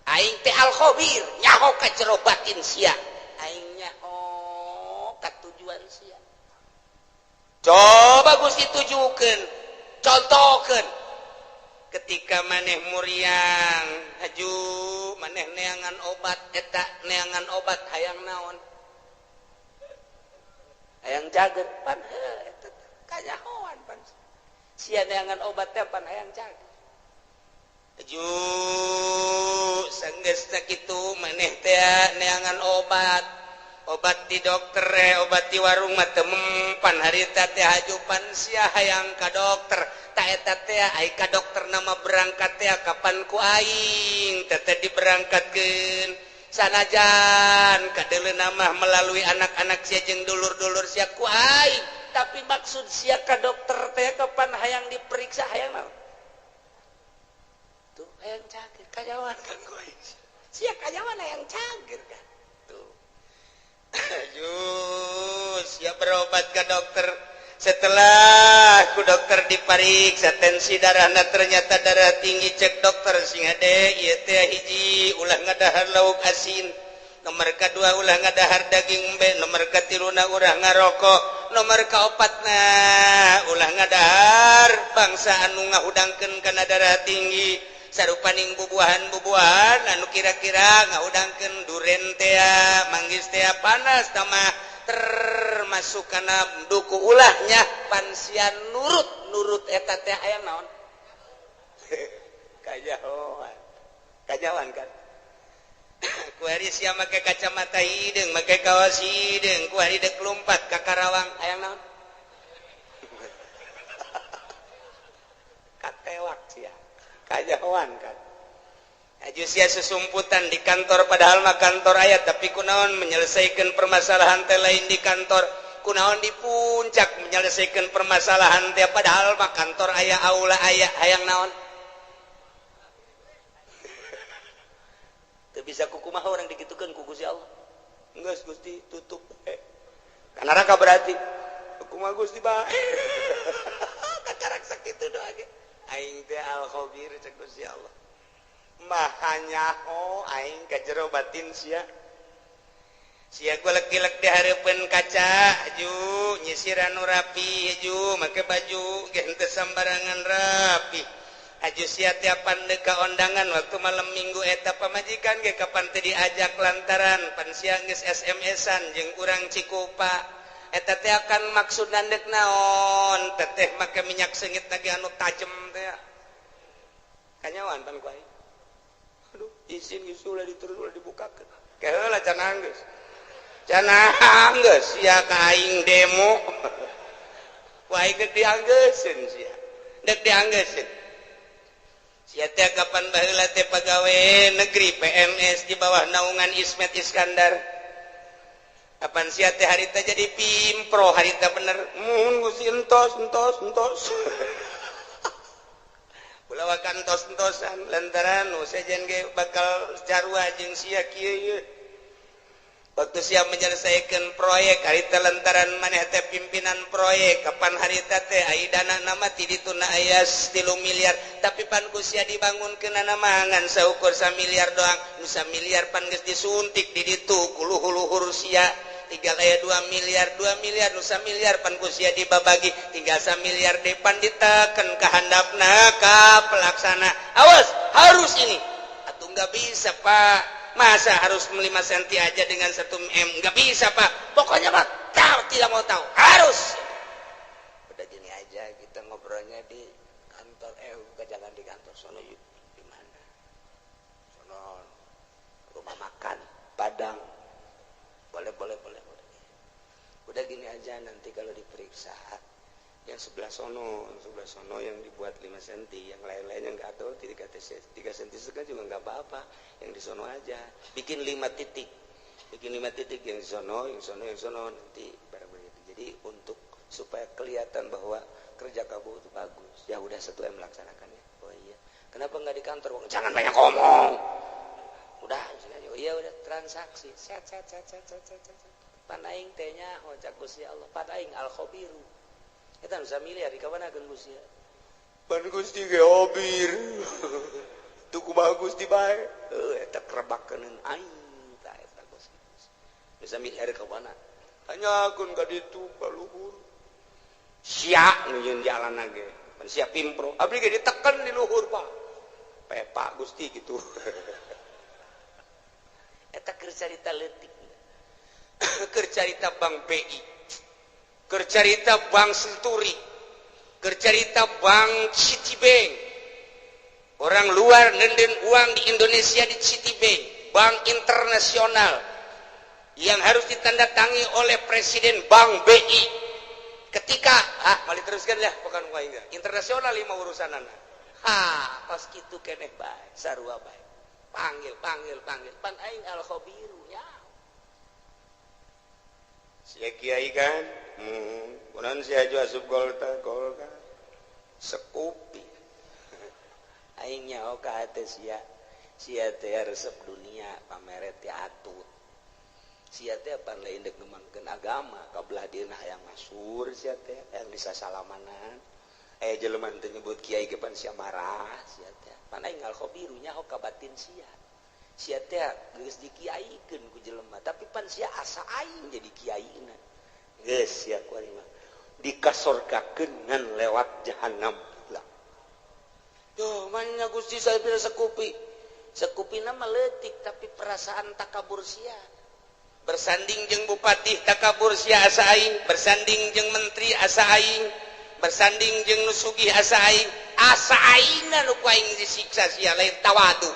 Aing teh Al Khabir nyaho ka jero batin sia. Aing nyaho ka tujuan sia. Coba Gusti tujukeun, contohkeun. Ketika maneh muriang haju maneh neangan obat eta neangan obat hayang naon? Hayang cager pan eta kanyahoan pan. Sia neangan obat teh pan hayang cager. Haju sanggeus kitu maneh teh neangan obat. Obat di dokter obat di warung mah teu mempan harita teh haju pan sia hayang ka dokter. Ta eta teh ai ka dokter nama berangkat teh kapan ku aing teh teh diberangkatkeun. Sanajan kadeuleu mah melalui anak-anak sia jeung dulur-dulur sia ku aing, tapi maksud sia ka dokter teh kapan hayang diperiksa hayang naon? Tuh hayang cager kanyawan kan ku aing. Sia kanyawan hayang cager kan. Tuh. Aduh, sia berobat ke dokter. Setelah ku dokter dipariksa tensi darahna ternyata darah tinggi, cek dokter sing hade ieu teh hiji ulah ngadahar lauk asin, nomor kadua ulah ngadahar daging embe, nomor katiluna ulah ngarokok, nomor kaopatna ulah ngadahar bangsa anu ngahudangkeun kana darah tinggi sarupaning bubuahan-bubuahan anu kira-kira ngahudangkeun duren tea, manggis tea panas tamah. masuk kana duku ulahnya pan sia nurut nurut eta teh aya naon? Kajahoan. Kajahoan kan? Kuari sia make kacamata hideung, make kaos hideung, kuari dek lompat ka Karawang aya naon? Katewak sia. Kajahoan kan? Aju sia susumputan di kantor padahal mah kantor aya tapi kunaon menyelesaikan permasalahan teh lain di kantor, kunaon di puncak menyelesaikan permasalahan teh padahal mah kantor aya aula aya hayang naon? Teu bisa kukumaha orang dikitukeun ku Gusti Allah. Geus Gusti tutup Ka neraka berarti. Kumaha Gusti bae. Kakarak sakitu doa ge. Aing teh al khabir cek Gusti Allah. Maha nyaho aing ka jero batin sia. Sia golek-golek di hareupeun kaca ju nyisiran nu rapi ju make baju ge henteu sambarangan rapi. Aju sia tiap pandeka ondangan waktu malam minggu eta pamajikan ge kapan teu diajak lantaran pan sia geus SMS-an jeung urang Cikupa. Eta teh akan maksud nandek naon teteh make minyak seungit lagi anu tajem teh. Kanyawan pan ku aing. Aduh, izin geus ulah diterus ulah dibukakeun. Keheula can geus. Can geus sia ka aing demo. Ku aing geus dianggeuseun sia. Dek dianggeuseun. Sia teh kapan baheula teh pagawe negeri PNS di bawah naungan Ismet Iskandar. Kapan sia teh harita jadi pimpro harita bener. Mun Gusti entos entos entos. Ulah wakan entos-entosan lantaran nu sejen ge bakal carua jeung sia kieu ieu. Waktu sia menyelesaikan proyek harita lantaran maneh teh pimpinan proyek kapan harita teh ai dana nama ti dituna aya 3 miliar tapi pan ku sia dibangunkeunana mah ngan saukur 1 miliar doang nu 1 miliar pan geus disuntik di ditu ku luhur-luhur sia tinggal aya 2 miliar 2 miliar nu 1 miliar pan ku sia dibabagi tinggal 1 miliar depan diteken ka handapna ka pelaksana awas harus ini atuh nggak bisa Pak. Masa harus 5 cm aja dengan 1 m? Nggak bisa Pak. Pokoknya Pak, tahu tidak mau tahu. Harus. Udah gini aja kita ngobrolnya di kantor. Bukan jangan di kantor. Sono yuk. Di mana? Sono rumah makan Padang. Boleh, boleh, boleh, boleh. Udah gini aja nanti kalau diperiksa yang sebelah sono yang dibuat 5 cm, yang lain-lainnya nggak atau 3 cm juga nggak apa-apa, yang di sono aja bikin 5 titik, bikin 5 titik yang di sono, yang sono, yang sono nanti barang begitu. Jadi untuk supaya kelihatan bahwa kerja kamu itu bagus. Ya udah 1 M melaksanakannya. Oh iya, kenapa nggak di kantor? Jangan banyak ngomong. Udah, oh iya udah transaksi. Set set set set set set. Panaing teh nya, oh cak Gusti Allah, panaing al khabiru. Eta nu samiliar di kawana Gusti. Pan Gusti ge hobir. Tuh kumaha Gusti bae. Heuh eta kerebakeun aing tah eta Gusti. Nu samiliar ka mana? Tanyakeun ka ditu ka luhur. Sia nu yeun jalan ge. Pan sia pimpro. Abdi ge diteken di luhur, Pak. Pepa Gusti gitu. Eta keur carita leutik. Keur carita Bank BI. Keur carita Bank Senturi, keur carita Bank Citibank. Orang luar nenden uang di Indonesia di Citibank, bank internasional yang harus ditandatangi oleh Presiden Bank BI. Ketika balik teruskan ya, bukan enggak. Internasional lima urusanana. Ha, pas kitu keneh bae, sarua bae. Panggil, panggil, panggil. Pan aing al khabiru nya. Sia kiai kan? Kunaon sia aju asup golka, golka. Sekupi. Aing nyaho ka hate sia. Sia teh resep dunia pameret teh atut. Sia teh pan lain deuk ngembangkeun agama, kabelah dieuna hayang masur sia teh, hayang disasalamanan. Aya jelema teu nyebut kiai ge pan sia marah sia teh. Pan aing al khabiru nyaho ka batin sia. Sia teh geus dikiaikeun ku jelema, tapi pan sia asa aing jadi kiaina. Geus sia ku ari mah dikasorgakeun ngan lewat jahanam lah. Duh, manya Gusti saya bila sekupi. Sekupina mah leutik tapi perasaan takabur sia. Bersanding jeung bupati takabur sia asa aing, bersanding jeung menteri asa aing, bersanding jeung nu sugih asa aing, asa aingna nu ku aing disiksa sia lain tawadu.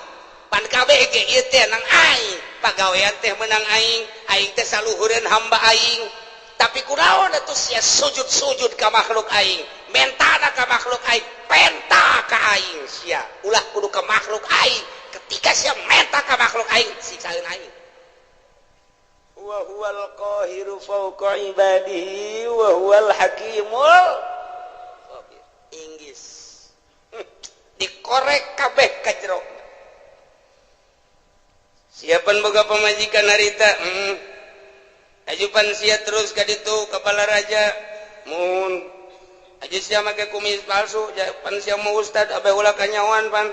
Pan kabeh ge ieu teh nang aing, pagawean teh menang aing, aing teh saluhureun hamba aing. Tapi kunaon atuh sia sujud-sujud ka makhluk aing, mentana ka makhluk aing, penta ka aing sia. Ulah kudu ka makhluk aing. Ketika sia menta ka makhluk aing, siksaeun aing. Wa huwal qahiru fawqa ibadihi wa huwal hakimul khabir. Inggris dikorek kabeh ka jero. Siapan boga pamajikan harita? Ajupan sia terus ka ditu kepala raja mun aja sia make kumis palsu pan sia mau ustad abe ulah kanyawan pan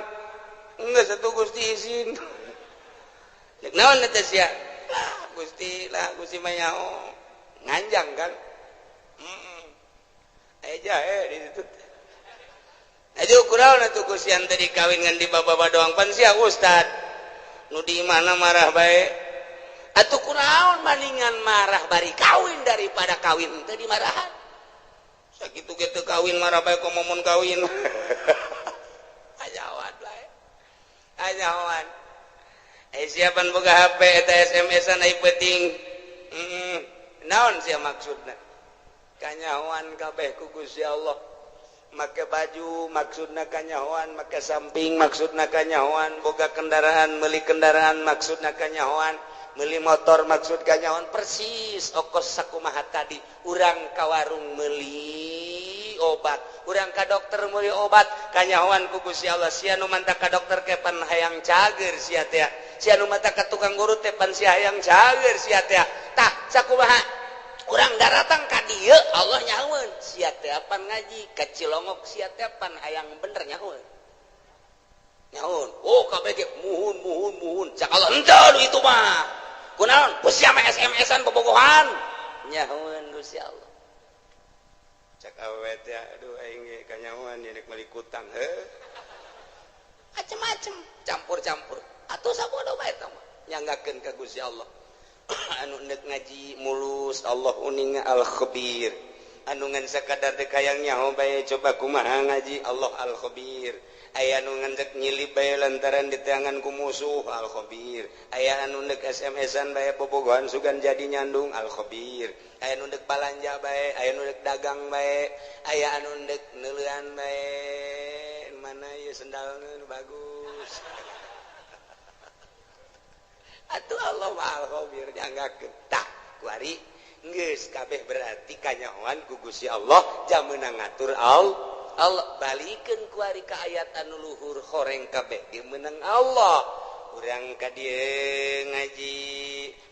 geus atuh Gusti izin. Cek naon eta sia? Lah Gusti, lah Gusti mah nyaho nganjang kan. Aya jahe di situ. Aja kunaon atuh Gusti ante dikawin ngan di baba doang pan sia ustad. Nu di mana marah bae. Atuh kunaon maningan marah bari kawin daripada kawin teu dimarahan. Sakitu ge teu kawin marah bae komo mun kawin. Ajawan bae. Ajawan. Siapan boga HP eta SMS-an ai penting. Naon sia maksudna? Kanyahoan kabeh ku Gusti Allah. Make baju maksudna kanyahoan, make samping maksudna kanyahoan, boga kendaraan, meuli kendaraan maksudna kanyahoan, meuli motor maksud kanyahoan, persis okos sakumaha tadi. Urang ka warung meuli obat, urang ka dokter meuli obat, kanyahoan ku Gusti Allah. Sia nu manta ka dokter ke pan hayang cager sia teh. Sia nu manta ka tukang urut teh pan sia hayang cager sia teh. Tah sakumaha urang daratang ka dieu Allah nyahoeun sia teh pan ngaji ka Cilongok sia teh pan hayang bener nyahoeun. Nyahoeun. Oh kabeh ge muhun muhun muhun. Cak Allah henteu itu mah. Kunaon? Ku sia mah SMS-an bobogohan. Nyahoeun Gusti Allah. Cak awewe teh aduh aing ge kanyahoan ieu rek meuli kutang heuh. Macem-macem campur-campur. Atuh sabodo bae eta mah nyanggakeun ka Gusti Allah. Anu ndek ngaji mulus Allah uninga al-khabir. Anu ngan sakadar dek hayang nyaho bae coba kumaha ngaji Allah al-khabir. Aya anu ngan dek nyilip bae lantaran diteangan ku musuh al-khabir. Aya anu ndek SMS-an bae bobogohan sugan jadi nyandung al-khabir. Aya anu ndek balanja bae, aya anu ndek dagang bae, aya anu ndek neuleuan bae. Mana ieu sendalna nu bagus. Atuh Allah al-khabir nyanggakeun. Tah kuari geus kabeh berarti kanyahoan ku Gusti Allah jam meunang ngatur Allah. Allah balikeun kuari ka ayat anu luhur horeng kabeh ge meunang Allah. Urang ka dieu ngaji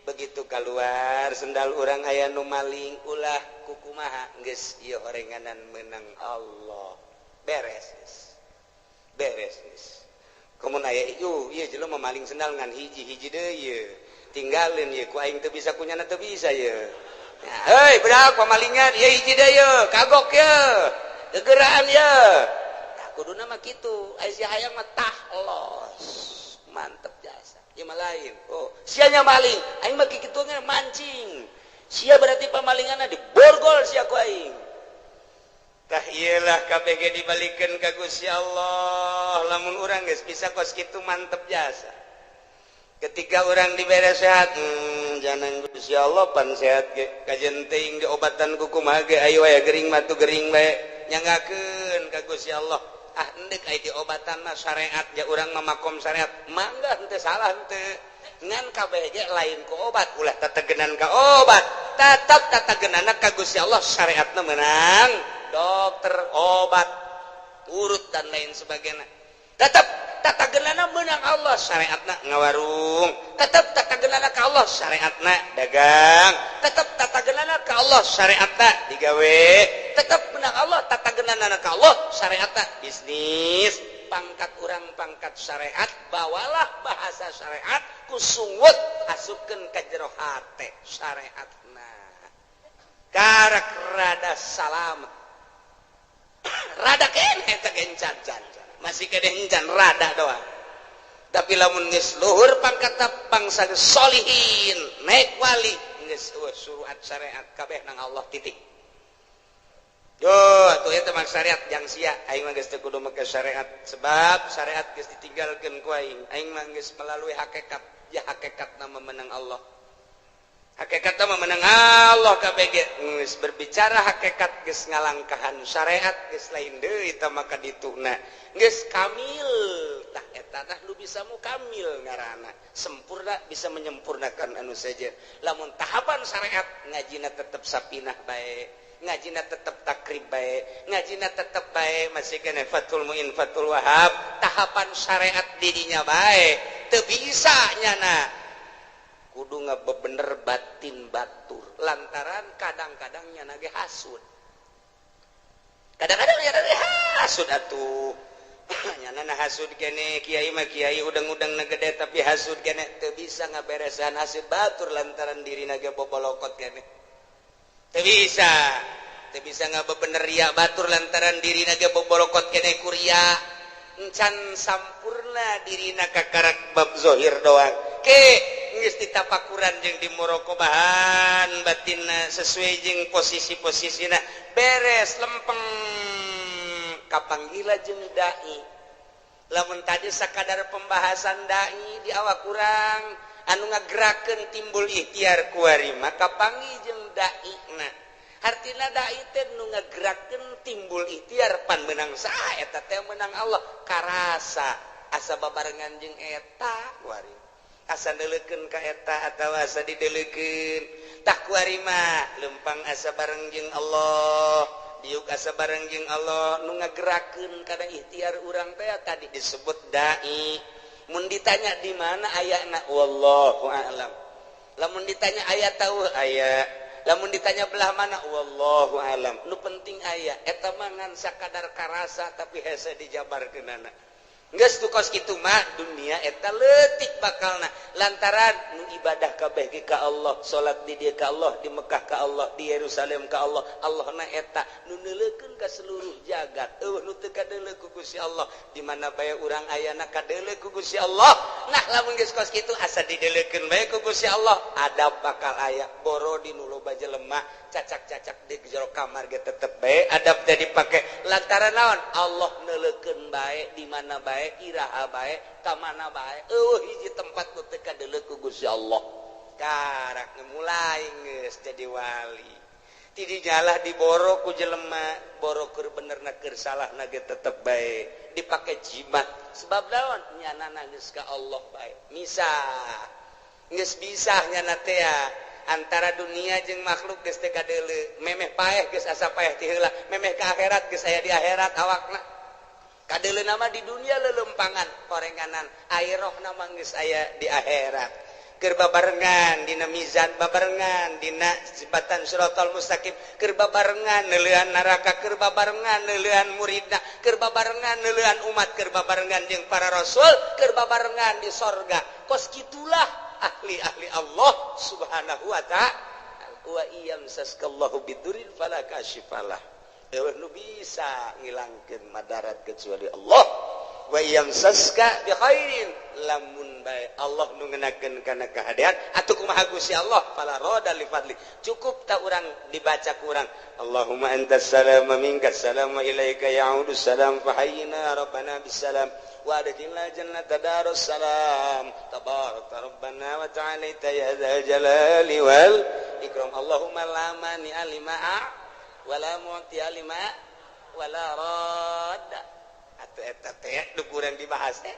begitu keluar sendal urang aya nu maling ulah kukumaha geus ieu horenganan meunang Allah. Beres geus. Beres geus. Komun aya ieu ieu jelema maling sendal ngan hiji-hiji deui ieu. Tinggalin ieu ku aing teu bisa kunyana teu bisa ieu. Hei budak pamalingan ieu hiji deui ieu kagok ieu. Gegeraan ieu. Tah kuduna mah kitu. Aya si hayang mah tah los. Mantep jasa. Ieu mah lain. Oh, sia nya maling. Aing mah kitu mancing. Sia berarti pamalinganna diborgol sia ku aing. Tah iyalah KBG dibalikeun ka Gusti Allah. Lamun urang geus bisa kos kitu mantep jasa. Ketika urang dibere sehat, jangan Gusti Allah pan sehat ge. Kajen teuing diobatan ku kumaha ge ayo aya gering mah tu gering bae. Nyanggakeun ka Gusti Allah. Ah endek aya diobatan mah syariat ja urang mah makom syariat. Mangga henteu salah henteu. Ngan kabeh ge lain ku obat, ulah tetegenan ka obat. Tetep tetegenanna ka Gusti Allah syariatna meunang. Dokter, obat, urut dan lain sebagainya. Tetap tatagenana menang Allah syariatna ngawarung. Tetap tatagenana ka Allah syariatna dagang. Tetap tatagenana ka Allah syariatna digawe. Tetap menang Allah tatagenana ka Allah syariatna bisnis. Pangkat urang pangkat syariat, bawalah bahasa syariat ku sungut asupkeun ka jero hate syariatna. Karak rada salam. Rada keneh teh gencan-can. Masih kene encan rada doang. Tapi lamun geus luhur pangkat, bangsa solihin, naik wali, geus suruhat syariat kabeh nang Allah, titik. Yo, atuh eta mah syariat jang sia. Aing mah geus teu kudu make syariat, sebab syariat geus ditinggalkeun ku aing. Aing mah geus melalui hakikat ya, hakikat nama menang Allah, hakikat nama menang Allah. Kabeh geus berbicara hakikat, geus ngalangkahan syariat, geus lain deui eta. Maka dituna geus kamil. Tah, eta tah nu bisa mukamil ngaranna, sempurna, bisa menyempurnakan anu saja. Lamun tahapan syariat, ngajina tetep sapinah bae, ngajina tetep takrib bae, ngajina tetep bae, masih kena Fathul Muin, Fathul Wahab, tahapan syariat dirinya bae teu bisa. Nyana kudu ngabebener batin batur, lantaran kadang-kadang nyana ge hasud, kadang-kadang nyana ge hasud. Atuh nyana na hasud kene. Kiai mah kiai udang-udang na gede, tapi hasud kene, teu bisa ngaberesan hasud batur, lantaran diri ge bobolokot kene. Teu bisa, teu bisa ngabebener ria batur, lantaran diri ge bobolokot kene ku ria. Encan sampurna dirina, kakarak bab zohir doang. Ke geus ditapakuran jeung di muraqabahan batinna sesuai jeung posisi-posisina, beres, lempeng, kapanggila jeung dai. Lamun tadi sakadar pembahasan dai di awak kurang anu ngagerakeun timbul ikhtiar kuari, maka panggih jeung dai. Na hartina dai teh nu ngagerakeun timbul ikhtiar. Pan menang saha eta teh? Menang Allah. Karasa asa babarengan jeung eta kuari, asa neuleukeun ka eta atawa asa dideulekeun. Tah, kuari mah lempang asa bareng jeung Allah, diuk asa bareng jeung Allah. Nu ngagerakeun kana ikhtiar urang teh tadi disebut dai. Mun ditanya di mana ayana, wallahu a'lam. Lamun ditanya aya, tahu aya. Lamun ditanya belah mana, wallahu a'lam. Nu penting aya. Eta mah ngan sakadar karasa, tapi hese dijabarkeunana. Geus tu kos kitu mah dunia eta leutik bakalna, lantaran nu ibadah kabeh ge ka Allah, salat di dieu ka Allah, di Mekah ka Allah, di Yerusalem ka Allah. Allah na eta nu neuleukeun ka seluruh jagat. Euweuh nu teu kadeuleu ku Gusti Allah. Di mana bae urang ayana, kadeuleu ku Gusti Allah. Nah, lamun geus kos kitu, asa dideuleukeun bae ku Gusti Allah, adab bakal aya. Boro di nu loba jelema, cacak-cacak di jero kamar ge tetep bae adab teh dipake, lantaran naon? Allah neuleukeun bae, di mana bae, iraha bae, ka mana bae. Euweuh hiji tempat nu teu kadeuleu ku Gusti Allah. Karak mulai geus jadi wali, ti dinya diboro ku jelema, boro keur bener na keur salah na ge tetep bae dipake jimat. Sebab naon? Nyana geus ka Allah bae, misah, geus bisa nyana teh antara dunia jeung makhluk, geus teu kadeuleu. Memeh paeh geus asa paeh ti heula, memeh ka akhirat geus aya di akhirat awakna. Kadeuleu nama di dunia lelempangan korenganan, air rohna mah geus aya di akhirat. Keur babarengan dina mizan, babarengan dina jembatan siratal mustaqim, keur babarengan neuleuan neraka, keur babarengan neuleuan muridna, keur babarengan neuleuan umat, keur babarengan jeung para rasul, keur babarengan di sorga. Kos kitulah ahli-ahli Allah Subhanahu wa ta'ala. Wa iyamsaskallahu bidurrin fala kasyifalah, euweuh nu bisa ngilangkeun madarat kecuali Allah. Wa yamsaska bi khairin, lamun bae Allah nu ngenakeun kana kahadean atuh kumaha Gusti Allah, fala rada li fadli. Cukup tak urang dibaca ku urang, Allahumma antas salam wa minkas salam wa ilaika ya'udus salam, fahayyina rabbana bisalam wa adkhilna jannata darus salam, tabaraka rabbana wa ta'alaita ya dzal jalali wal ikram. Allahumma la mani'a lima wala mu'tiya lima wala radda. Atuh eta teh nu kurang dibahas teh,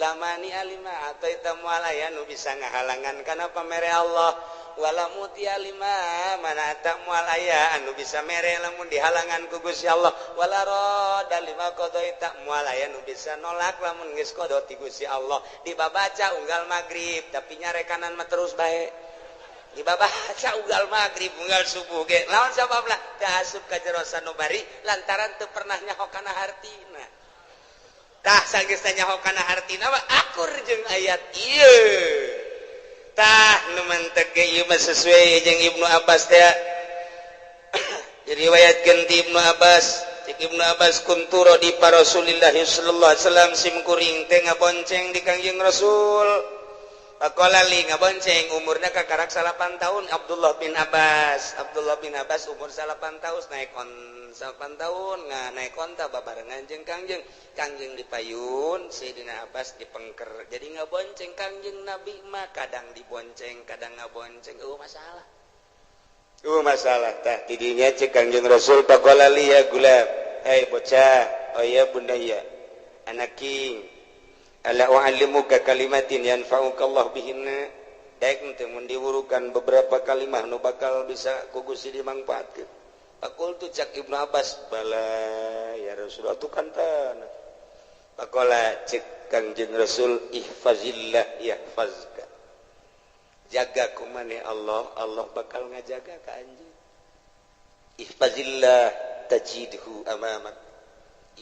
la mani'a lima a'taita, moal aya nu bisa ngahalangan kana pamere Allah, wala mu'tiya lima mana'ta, moal aya anu bisa mere lamun dihalangan ku Gusti Allah, wala radda lima qadaita, moal aya nu bisa nolak lamun geus qada ti Gusti Allah. Dibabaca unggal magrib, tapi nyarekanan mah terus bae dibabaca unggal maghrib, unggal subuh ge. Lawan sababna? Teu asup ka jero sanubari, lantaran teu pernah nyaho kana hartina. Tah, sanggeus nyaho kana hartina mah akur jeung ayat ieu. Tah, nu mantek ge ieu mah sesuai jeung Ibnu Abbas teh, diriwayatkeun ti Ibnu Abbas. Cik cek Ibnu Abbas kunturo di para Rasulillah sallallahu alaihi wasallam sim kuring teh ngabonceng di Kangjeng Rasul. Pakola li ngabonceng umurna kakarak 8 tahun Abdullah bin Abbas. Abdullah bin Abbas umur 8 tahun naik on 8 tahun naik onta babarengan jeung Kangjeng. Kangjeng dipayun, Sayyidina Abbas dipengker. Jadi ngabonceng Kangjeng Nabi mah kadang dibonceng, kadang ngabonceng. Oh masalah. Oh masalah tah tidinya cek Kangjeng Rasul pakola li ya gulab. Hei bocah, oh ya bundaya. Anaking ala u'allimuka kalimatin yanfa'uka Allah bihinna. Daek teh mun diwurukan beberapa kalimah nu bakal bisa ku Gusti dimangfaatkeun. Faqultu cak Ibnu Abbas bala ya Rasulullah tu kan tanah. Faqala cek Kangjeng Rasul ihfazillah yahfazka. Jaga kumaneh Allah, Allah bakal ngajaga ka anjeun. Ihfazillah tajidhu amamak.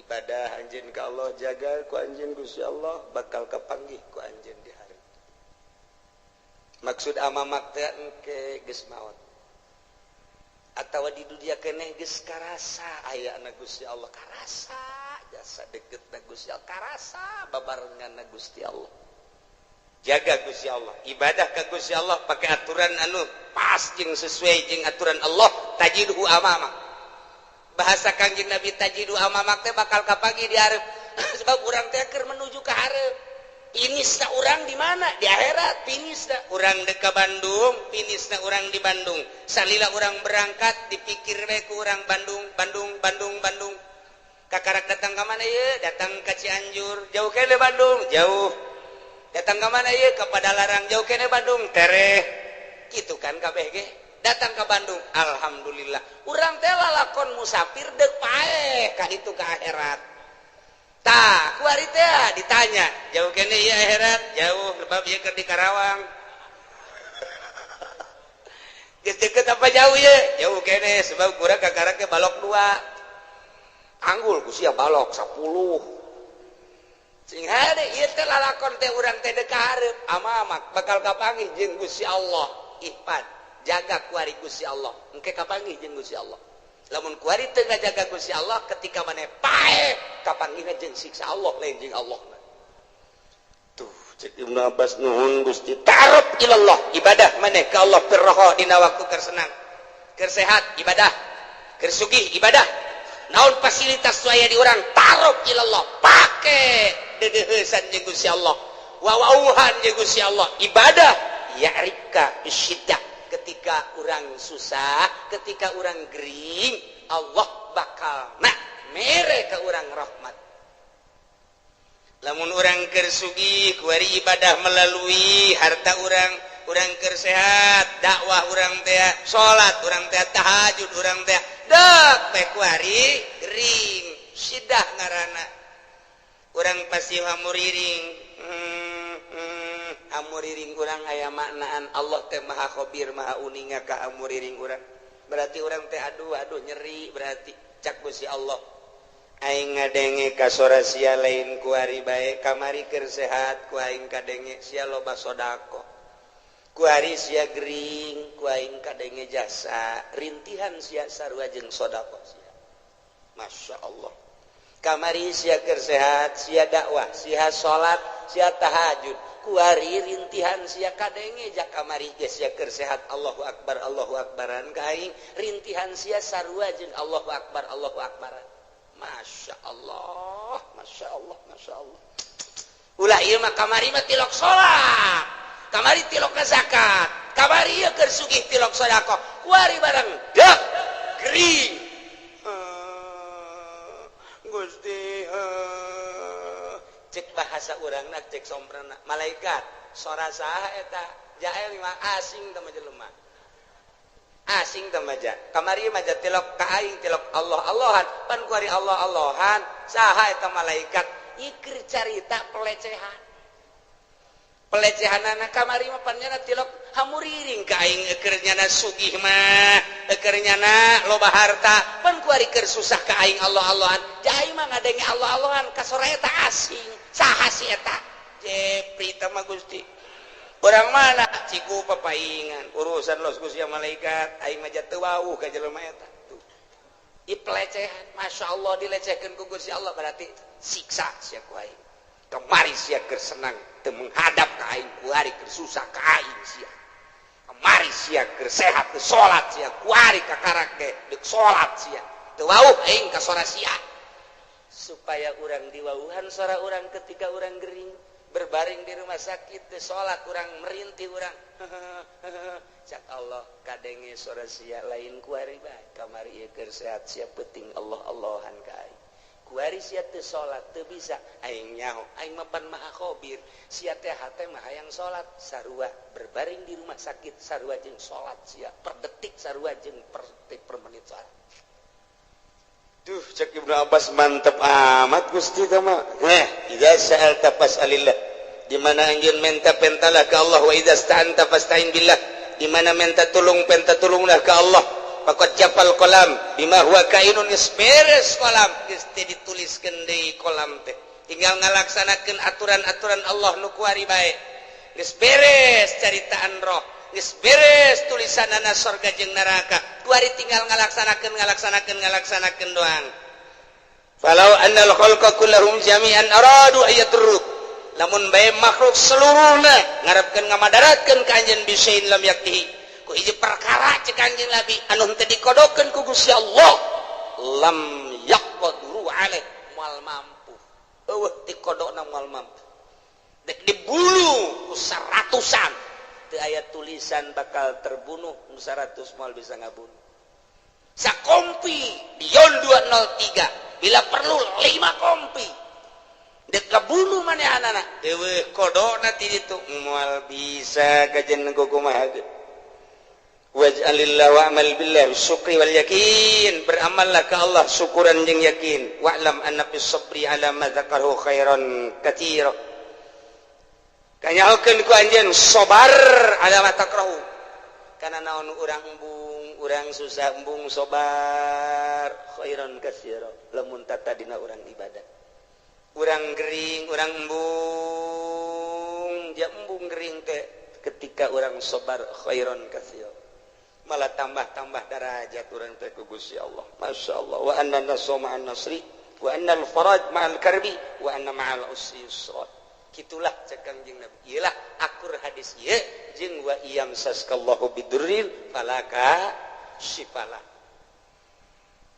Ibadah anjeun ka Allah jaga ku anjeun Gusti Allah bakal kapanggih ku anjeun di hari. Maksud amamak teh engke geus maot. Atawa di dunia keneh geus karasa aya na Gusti Allah karasa jasa deket na Gusti Allah karasa babarengan na Gusti Allah. Jaga Gusti Allah, ibadah ka Gusti Allah pakai aturan anu pas jeung sesuai jeung aturan Allah tajidhu amamak. Bahasa Kangjeng Nabi tajidu amamak teh bakal kapanggih di hareup. Sebab urang teh keur menuju ka hareup. Finisna urang di mana? Di akhirat finisna. Urang dek ka Bandung, finisna urang di Bandung. Salila urang berangkat dipikir we ku urang Bandung, Bandung, Bandung, Bandung. Kakarak datang ka mana ieu? Datang ka Cianjur, jauh keneh Bandung, jauh. Datang ka mana ieu? Ka Padalarang, jauh keneh Bandung, tereh. Kitu kan kabeh ge. Datang ke Bandung, alhamdulillah. Urang teh lalakon musafir deuk paeh ka ditu ka akhirat. Tah, kuari teh ditanya, jauh keneh ieu akhirat? Jauh, sebab ieu keur di Karawang. Geus deukeut apa jauh ieu? Jauh keneh sebab kurang kakarak ge balok 2. Anggul ku sia balok 10. Sing hade ieu teh lalakon teh urang teh deuk ka hareup, amamak bakal kapanggih jeung Gusti Allah. Ihfad. Jaga kuari Gusti Allah, engke kapanggih jeung Gusti Allah. Lamun kuari teu ngajaga Gusti Allah ketika maneh paeh kapanggihna jeung siksa Allah lain jeung Allah. Tuh cek Ibnu Abbas nuhun Gusti ta'aruf ilallah, ibadah maneh ka Allah firroho dina waktu keur senang, keur sehat ibadah, keur sugih ibadah. Naon fasilitas nu aya di urang ta'aruf ilallah, pake deudeuheusan jeung Gusti Allah, wawauhan jeung Gusti Allah, ibadah ya'rifka bisyiddah. Ketika orang susah, ketika orang gering, Allah bakal nak mere ke orang rahmat. Lamun orang keur sugih, kuari ibadah melalui harta orang, orang keur sehat, dakwah orang teh, salat orang teh, tahajud orang teh, dek teh kuari gering, sidah ngaranna. Urang pasti hamuriring. Hamuriring urang aya maknaan Allah teh maha khabir maha uninga ka hamuriring urang. Berarti urang teh aduh aduh nyeri berarti cak Gusti Allah. Aing ngadenge ka sora sia lain kuari bae kamari keur sehat ku aing kadenge sia loba sedekah. Kuari sia gering ku aing kadenge jasa rintihan sia sarua jeung sedekah sia. Masya Allah. Kamari sia keur sehat sia dakwah sia salat sia tahajud. Kuari rintihan sia kadenge jak kamari ge sia keur sehat Allahu akbar Allahu akbaran ka aing rintihan sia sarua jeung Allahu akbar Allahu akbaran. Masya Allah, Masya Allah, Masya Allah. Ulah ieu mah kamari mah tilok salat, kamari tilok zakat, kamari ieu keur sugih tilok sedekah, kuari barang dek gering. Gusti cek bahasa urangna cek somprana malaikat sora saha eta jael mah asing teh mah jelema asing teh mah kamari mah tilok ka aing tilok Allah Allahan pan kuari Allah Allahan saha eta malaikat ikir carita pelecehan pelecehanana kamari mah pan nyana tilok hamuriring ka aing eukeur nyana sugih mah eukeur nyana loba harta pan kuari keur susah ka aing Allah Allahan jaai mah ngadenge Allah Allahan ka sora eta asing saha si eta Jepri teh mah Gusti urang mana ciku papaingan urusan los Gusti malaikat aing mah teu wawuh ka jelema eta tuh. Ieu pelecehan, Masya Allah dilecehkeun ku Gusti Allah berarti siksa sia ku aing. Kamari sia keur senang teu menghadap ka aing, kuari keur susah ka aing sia. Kamari sia keur sehat teu salat sia, kuari kakarak ge deuk salat sia. Teu wauh aing ka sora sia. Supaya urang diwauhan sora urang ketika urang gering berbaring di rumah sakit teu salat urang merintih urang. Cak Allah kadenge sora sia lain kuari bae kamari ieu keur sehat sia penting Allah Allahan ka aing. Kuari sia teu salat teu bisa aing nyaho aing mah pan maha khabir sia teh hate mah hayang salat sarua berbaring di rumah sakit sarua jeung salat sia per detik sarua jeung per detik per menit salat. Duh cek Ibnu Abbas mantep amat Gusti teh mah. Idza sa'alta fas'alillah. Di mana anjeun minta pentalah ka Allah wa idza sta'anta fasta'in billah. Di mana minta tulung penta tulunglah ka Allah. Faqad jafal qalam bima huwa kainun geus beres qalam geus teu dituliskeun deui qalam teh. Tinggal ngalaksanakeun aturan-aturan Allah nu kuari bae. Geus beres caritaan roh, geus beres tulisanana sorga jeung neraka. Kuari tinggal ngalaksanakeun ngalaksanakeun ngalaksanakeun doang. Falau annal khalqa kullahum jami'an aradu ayaturruk. Lamun bae makhluk seluruhna ngarepkeun ngamadaratkeun ka anjeun bisain lam yaktihi. Ku hiji perkara cek anjeun Nabi anu henteu dikodokeun ku Gusti Allah lam yaqdiru alaih moal mampu. Eueuh dikodokna moal mampu. Dek dibulu ku seratusan teu aya tulisan bakal terbunuh nu 100 moal bisa ngabunuh. Sakompi Dion 203 bila perlu 5 kompi dek kabunuh manehanana eueuh kodokna ti ditu moal bisa kajen kumaha ge. Waj'alillah wa'mal billah syukri wal yakin, beramallah ka Allah syukuran jeung yakin. Wa'lam anna fis sabri ala ma dzakarahu khairan katsira. Kanyahokeun ku anjeun sabar ala ma takrahu. Kana naon urang embung, urang susah embung sabar khairan katsira. Lamun tatadina urang ibadah. Urang gering, urang embung, ja embung gering teh ketika urang sabar khairan katsira. Malah tambah-tambah darajat urang teh ku Gusti Allah. Masya Allah. Wa anna nasra ma'an nasri wa annal faraj ma'al karbi wa anna ma'al usri yusra. Kitulah cek Kangjeng Nabi. Iyalah akur hadis ieu jeung wa iyam saskallahu bidurril falaka syifalah.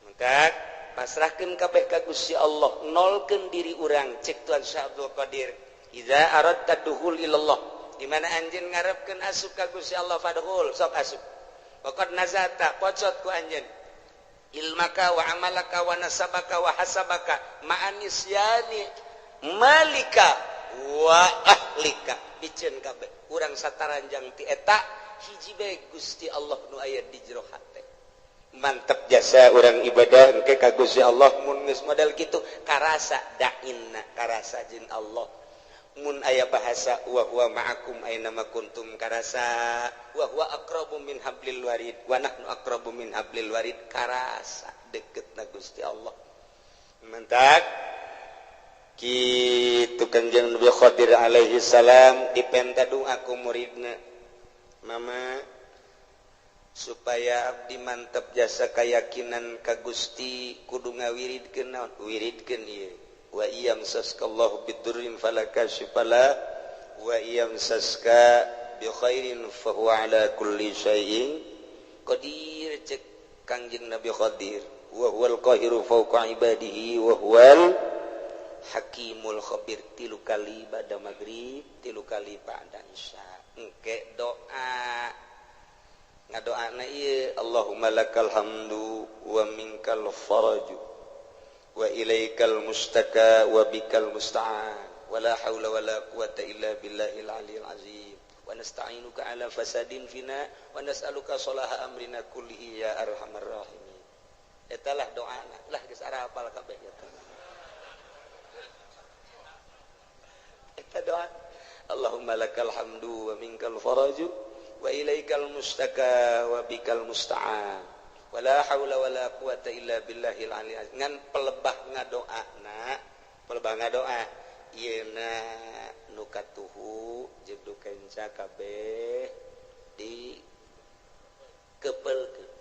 Maka pasrahkeun kabeh ka Gusti Allah, nolkeun diri urang cek Tuan Syekh Abdul Qadir. Idza aradta dukhul ilallah. Di mana anjeun ngarepkeun asup ka Gusti Allah fadkhul, sok asup. Waqad nazata pocot ku anjeun ilmaka wa amalaka wa nasabaka wa hasabaka ma'anisyani malika wa ahlika biceun kabeh urang sataranjang ti eta hiji bae Gusti Allah nu aya di jero hate. Mantep jasa urang ibadah engke ka Gusti Allah mun geus model kitu karasa da'inna karasa jeung Allah. Mun aya bahasa wa huwa ma'akum aina ma kuntum karasa wa huwa aqrabu min hablil warid wa nahnu aqrabu min hablil warid karasa deketna Gusti Allah. Mentak kitu Kanjeng Nabi Khadir alaihi salam dipenta doa ku muridna, mama supaya abdi mantep jasa keyakinan ka Gusti kudu ngawiridkeun naon wiridkeun ieu wa iyam saskallahu bidurrin falaka syifala wa iyam saska bi khairin fa huwa ala kulli syai'in qadir. Cek Kangjeng Nabi Khadir wa huwal qahiru fawqa ibadihi wa huwal hakimul khabir. 3 kali ba'da maghrib, 3 kali ba'da isya. Engke doa ngadoana ieu Allahumma lakal hamdu wa minkal faraju wa ilaikal mustaka wa bikal musta'an wa la haula wa la quwata illa billahil aliyil azim wa nasta'inuka ala fasadin fina wa nas'aluka salaha amrina kullihi ya arhamar rahimin. Eta lah doana lah geus arapal kabeh eta. Eta doa Allahumma lakal hamdu wa minkal faraju wa ilaikal mustaka wa bikal musta'an wala haula wala quwata illa billahil aliyil azim. Ngan pelebah ngadoana, pelebah ngadoa ieuna nu katuhu jeung nu kenca kabeh di kepelkeun.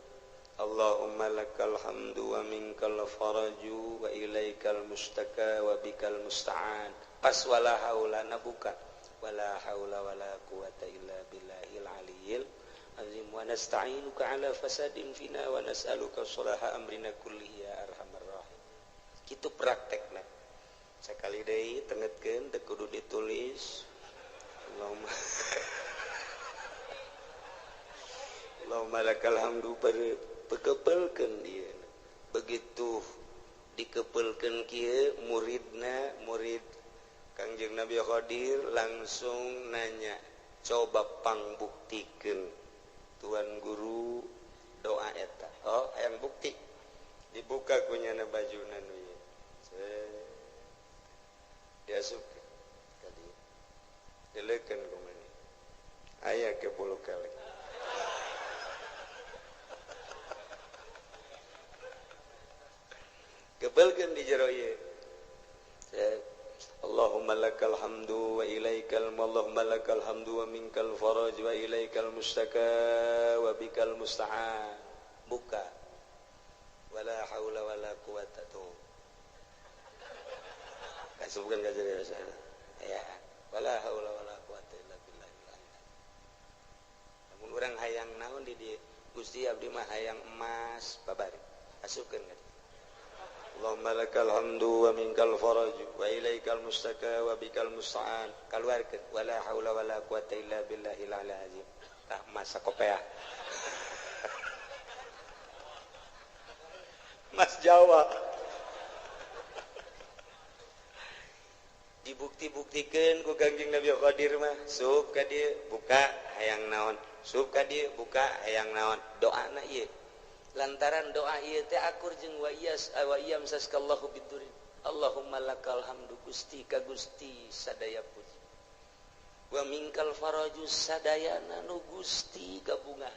Allahumma lakal hamdu wa minkal faraju wa ilaikal mustaka wa bikal musta'an. Pas wala haula nabuka wala haula wala quwata illa billahil aliyil azim wa nasta'inuka ala fasadin fina wa nas'aluka sholaha amrina kullihi ya arhamar rahim. Kitu praktekna. Sakali deui tengetkeun teu kudu ditulis. Allahumma Allahumma lakal hamdu pekepelkeun dia. Begitu dikepelkeun kieu muridna, murid Kangjeng Nabi Khadir langsung nanya, coba pangbuktikeun tuan guru doa eta. Oh, hayang bukti. Dibuka kunyana bajuna nu ieu. Diasupkeun ka dieu. Dileukeun ku maneh. Aya ke bulu kelek. Kebelkeun di jero ieu. Allahumma lakal hamdu wa ilaikal Allahumma lakal hamdu wa minkal faraj wa ilaikal mustaka wa bikal musta'an. Buka. Wala haula wala quwata tuh. Kasubkeun ka jero ya. Wala haula wala quwata illa billah. Lamun urang hayang naon di dieu? Gusti abdi mah hayang emas babari. Asupkeun ka Allahumma lakal hamdu wa minkal faraj wa ilaikal mustaka wa bikal musta'an. Kaluarkeun wala haula wala quwata illa billahil azim. Tah masa kopea. Mas Jawa. Dibukti-buktikeun ku Kangjeng Nabi Khadir mah, sup ka dieu buka hayang naon, sup ka dieu buka hayang naon. Doana ieu. Lantaran doa ieu teh akur jeung wa iyas wa iyam saskallahu bidurin. Allahumma lakal hamdu Gusti ka Gusti sadaya puji. Wa minkal faraju sadayana nu Gusti gabungan.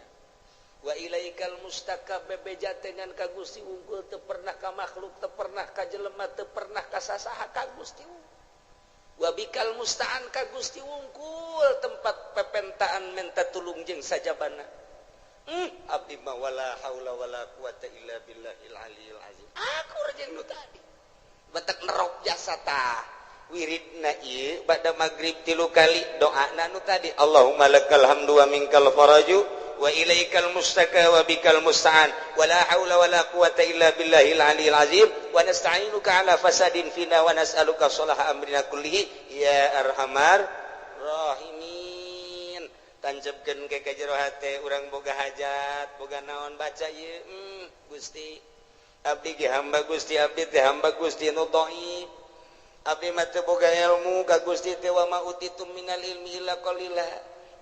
Wa ilaikal mustaka bebeja dengan ka Gusti unggul teu pernah ka makhluk, teu pernah ka jelema, teu pernah ka sasaha ka Gusti unggul. Wa bikal musta'an ka Gusti unggul tempat pepentaan menta tulung jeung sajabana. Abdi mah wala haula wala quwata illa billahil aliyil azim. Akur jeung nu tadi. Batak nerok jasa tah. Wiridna ieu bada magrib 3 kali doana nu tadi. Allahumma lakal hamdu wa minkal faraju wa ilaikal mustaka wa bikal musta'an wala haula wala quwata illa billahil aliyil azim wa nasta'inuka ala fasadin fina wa nas'aluka sholaha amrina kullihi ya arhamar rahimin. Tanjepkeun ke ka jero hate urang boga hajat boga naon baca ieu Gusti abdi ge hamba Gusti abdi teh hamba Gusti nu dhaif abdi mah teu boga ilmu ka Gusti teh wa ma utitum minal ilmi illa qalila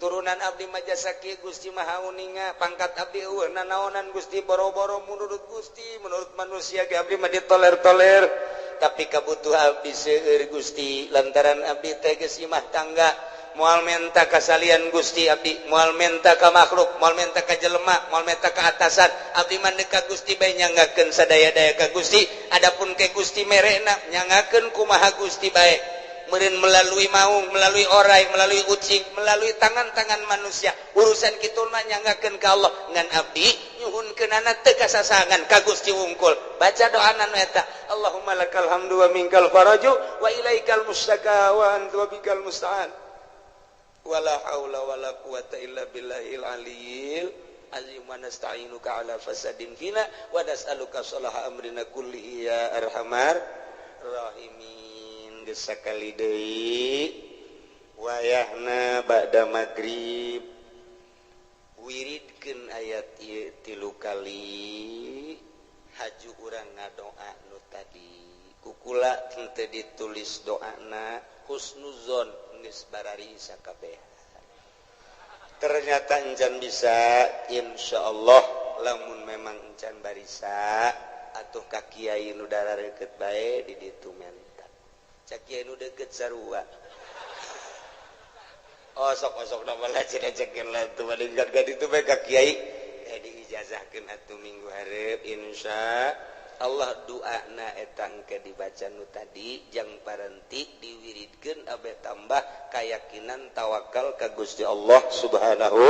turunan abdi mah jasa kieu Gusti maha uninga pangkat abdi eueuh nanaonan Gusti boro-boro menurut Gusti menurut manusia ge abdi mah ditoler-toler tapi kabutuh abdi seueur Gusti lantaran abdi teh geus imah tangga moal menta kasalian Gusti abdi moal menta ka makhluk moal menta ka jelema moal menta ka atasan abdi mah ka Gusti bae nyanggakeun sadaya-daya ka Gusti adapun ke Gusti merena nyanggakeun kumaha Gusti bae meureun melalui maung melalui orai melalui ucing melalui tangan-tangan manusia urusan kitu mah nyanggakeun ka Allah ngan abdi nyuhunkeunana teu kasasangan ka Gusti wungkul baca doana nu eta Allahumma lakal hamdu wa minkal faraju wa ilaikal mustaka wa anta bikal musta'an wala haula wala quwata illa billahil aliyil azim wa nasta'inuka ala fasadin fina wa nas'aluka sholaha amrina kullihi ya arhamar rahimin. Geus sakali deui wayahna ba'da magrib wiridkeun ayat ieu 3 kali haju urang ngadoa nu tadi kukula henteu ditulis doana husnuzon geus barari sakabeh. Ternyata encan bisa insyaallah lamun memang encan barisa atuh ka kiai nu darareukeut bae di ditu menta. Cak kiai nu deukeut sarua. Osok-osok na malah cenah cekeun lah tuh badengkan ka ditu bae ka kiai diijazahkeun atuh minggu hareup insya Allah doana eta engke dibaca nu tadi jang parenti diwiridkeun abe tambah keyakinan tawakal ka Gusti Allah Subhanahu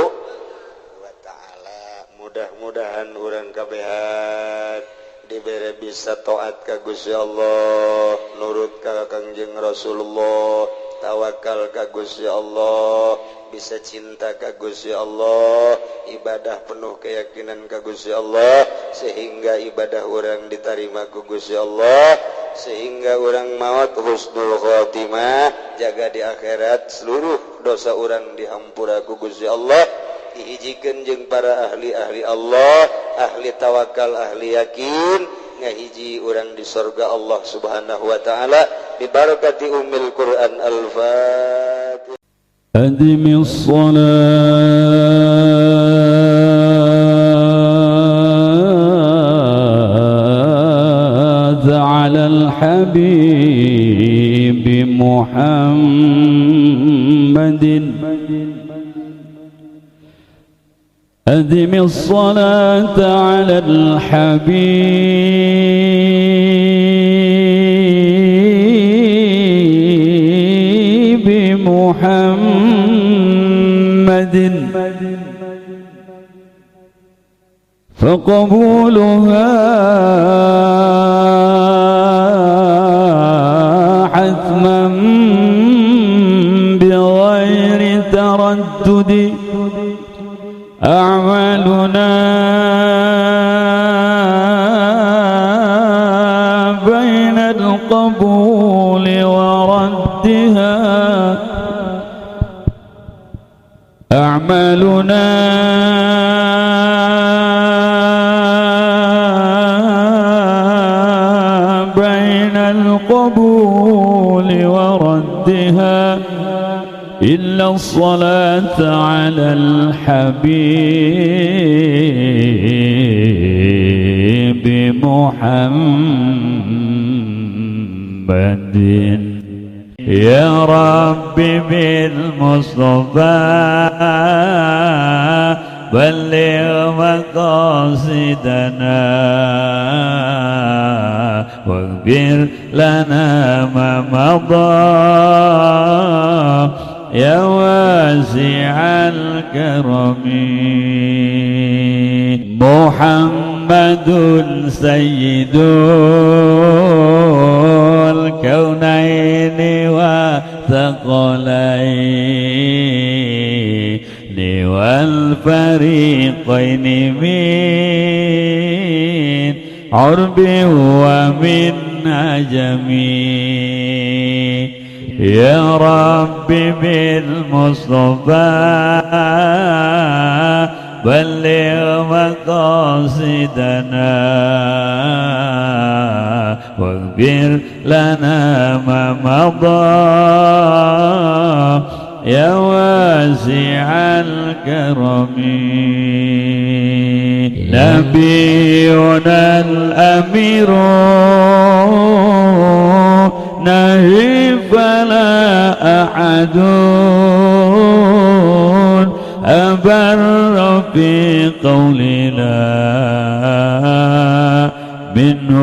wa taala. Mudah-mudahan urang kabehan dibere bisa taat ka Gusti Allah, nurut ka Kangjeng Rasulullah, tawakal ka Gusti Allah, bisa cinta ka Gusti Allah, ibadah penuh keyakinan ka Gusti Allah, sehingga ibadah urang diterima ku Gusti Allah, sehingga urang maut husnul khotimah, jaga di akhirat seluruh dosa urang dihampura ku Gusti Allah, dihijikeun jeung para ahli-ahli Allah, ahli tawakal, ahli yakin, ngahiji urang di surga Allah Subhanahu wa taala bi barakati ummil Quran. Al-Fatihah. أدم الصلاة على الحبيب محمد، أدم الصلاة على الحبيب محمد، فقبولها حتما بغير تردد. أعمالنا بين القبول وردها، أعمالنا بين القبول وردها، إلا الصلاة على الحبيب محمد. يا رب بالمصطفى بلغ مقاصدنا واغفر لنا ما مضى يا واسع الكرم. محمد سيد الكونين والثقلين والفريقين من عرب ومن عجم. يا رب بالمصطفى بلغ مقاصدنا واغفر لنا ما مضى يا واسع الكرم. نبينا الأمير نهي فلا أحد أبر في قولنا منه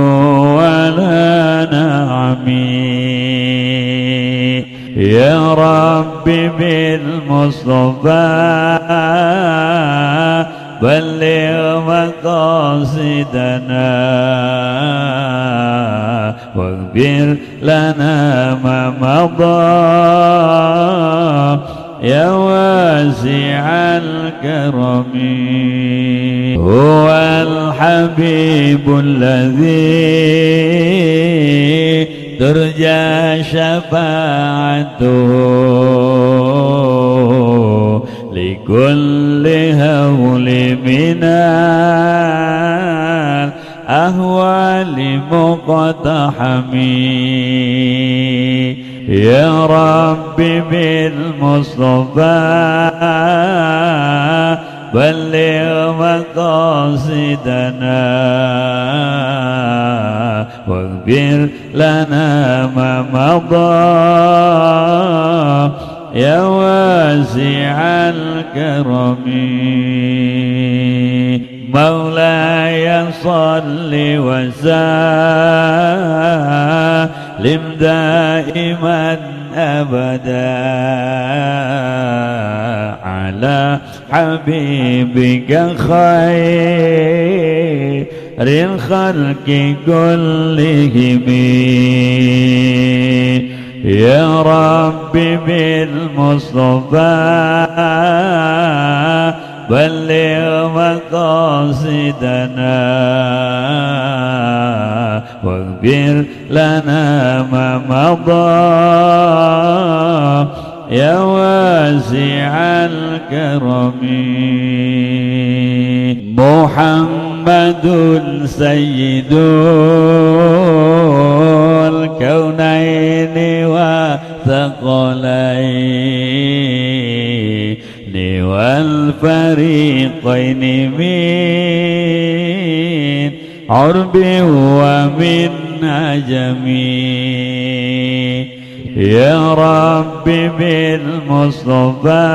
ولا نعمي. يا رب بالمصطفى بلغ مقاصدنا واغفر لنا ما مضى يا واسع الكرم. هو الحبيب الذي ترجى شفاعته لكل هول من الأهوال مقتحم. يا رب بالمصطفى بلغ مقاصدنا واغفر لنا ما مضى يا واسع الكرم. مولاي صل وسلم دائما أبدا على على حبيبك خير الخلق كلهم. يا رب بالمصطفى بلغ مقاصدنا واغفر لنا ما مضى يا واسع الكرم. محمد سيد الكونين والثقلين والفريقين من عرب ومن عجم. يا رب بالمصطفى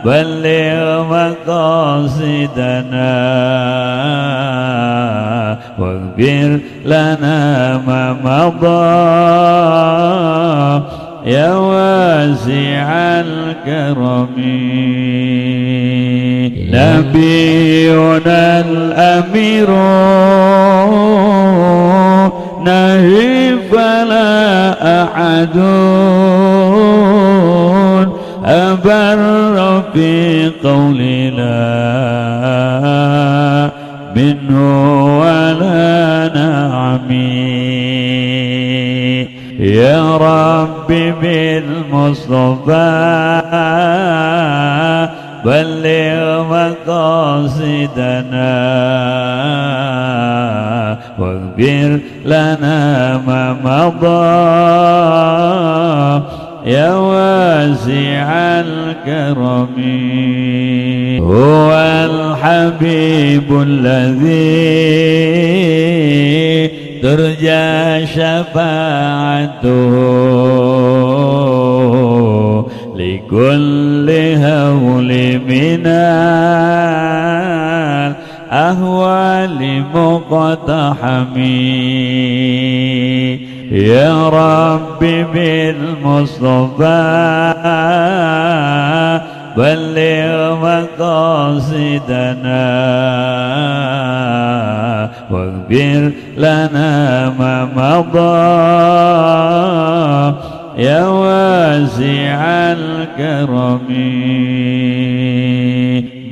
بلغ مقاصدنا واغفر لنا ما مضى يا واسع الكرم. نبينا الأمير نهي فلا أحد أبر في قول لا منه ولا نعمي. يا رب بالمصطفى بلغ مقاصدنا واغفر لنا ما مضى يا واسع الكرم. هو الحبيب الذي ترجى شفاعته لكل هول من الأهوال مقتحم. يا رب بالمصطفى بلغ مقاصدنا واغفر لنا ما مضى يا واسع الكرم.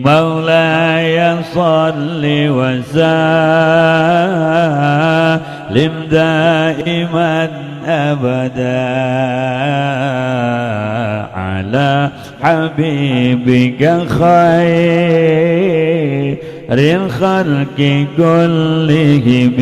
مولاي صل وسلم دائما أبدا على حبيبك خير الخلق كلهم.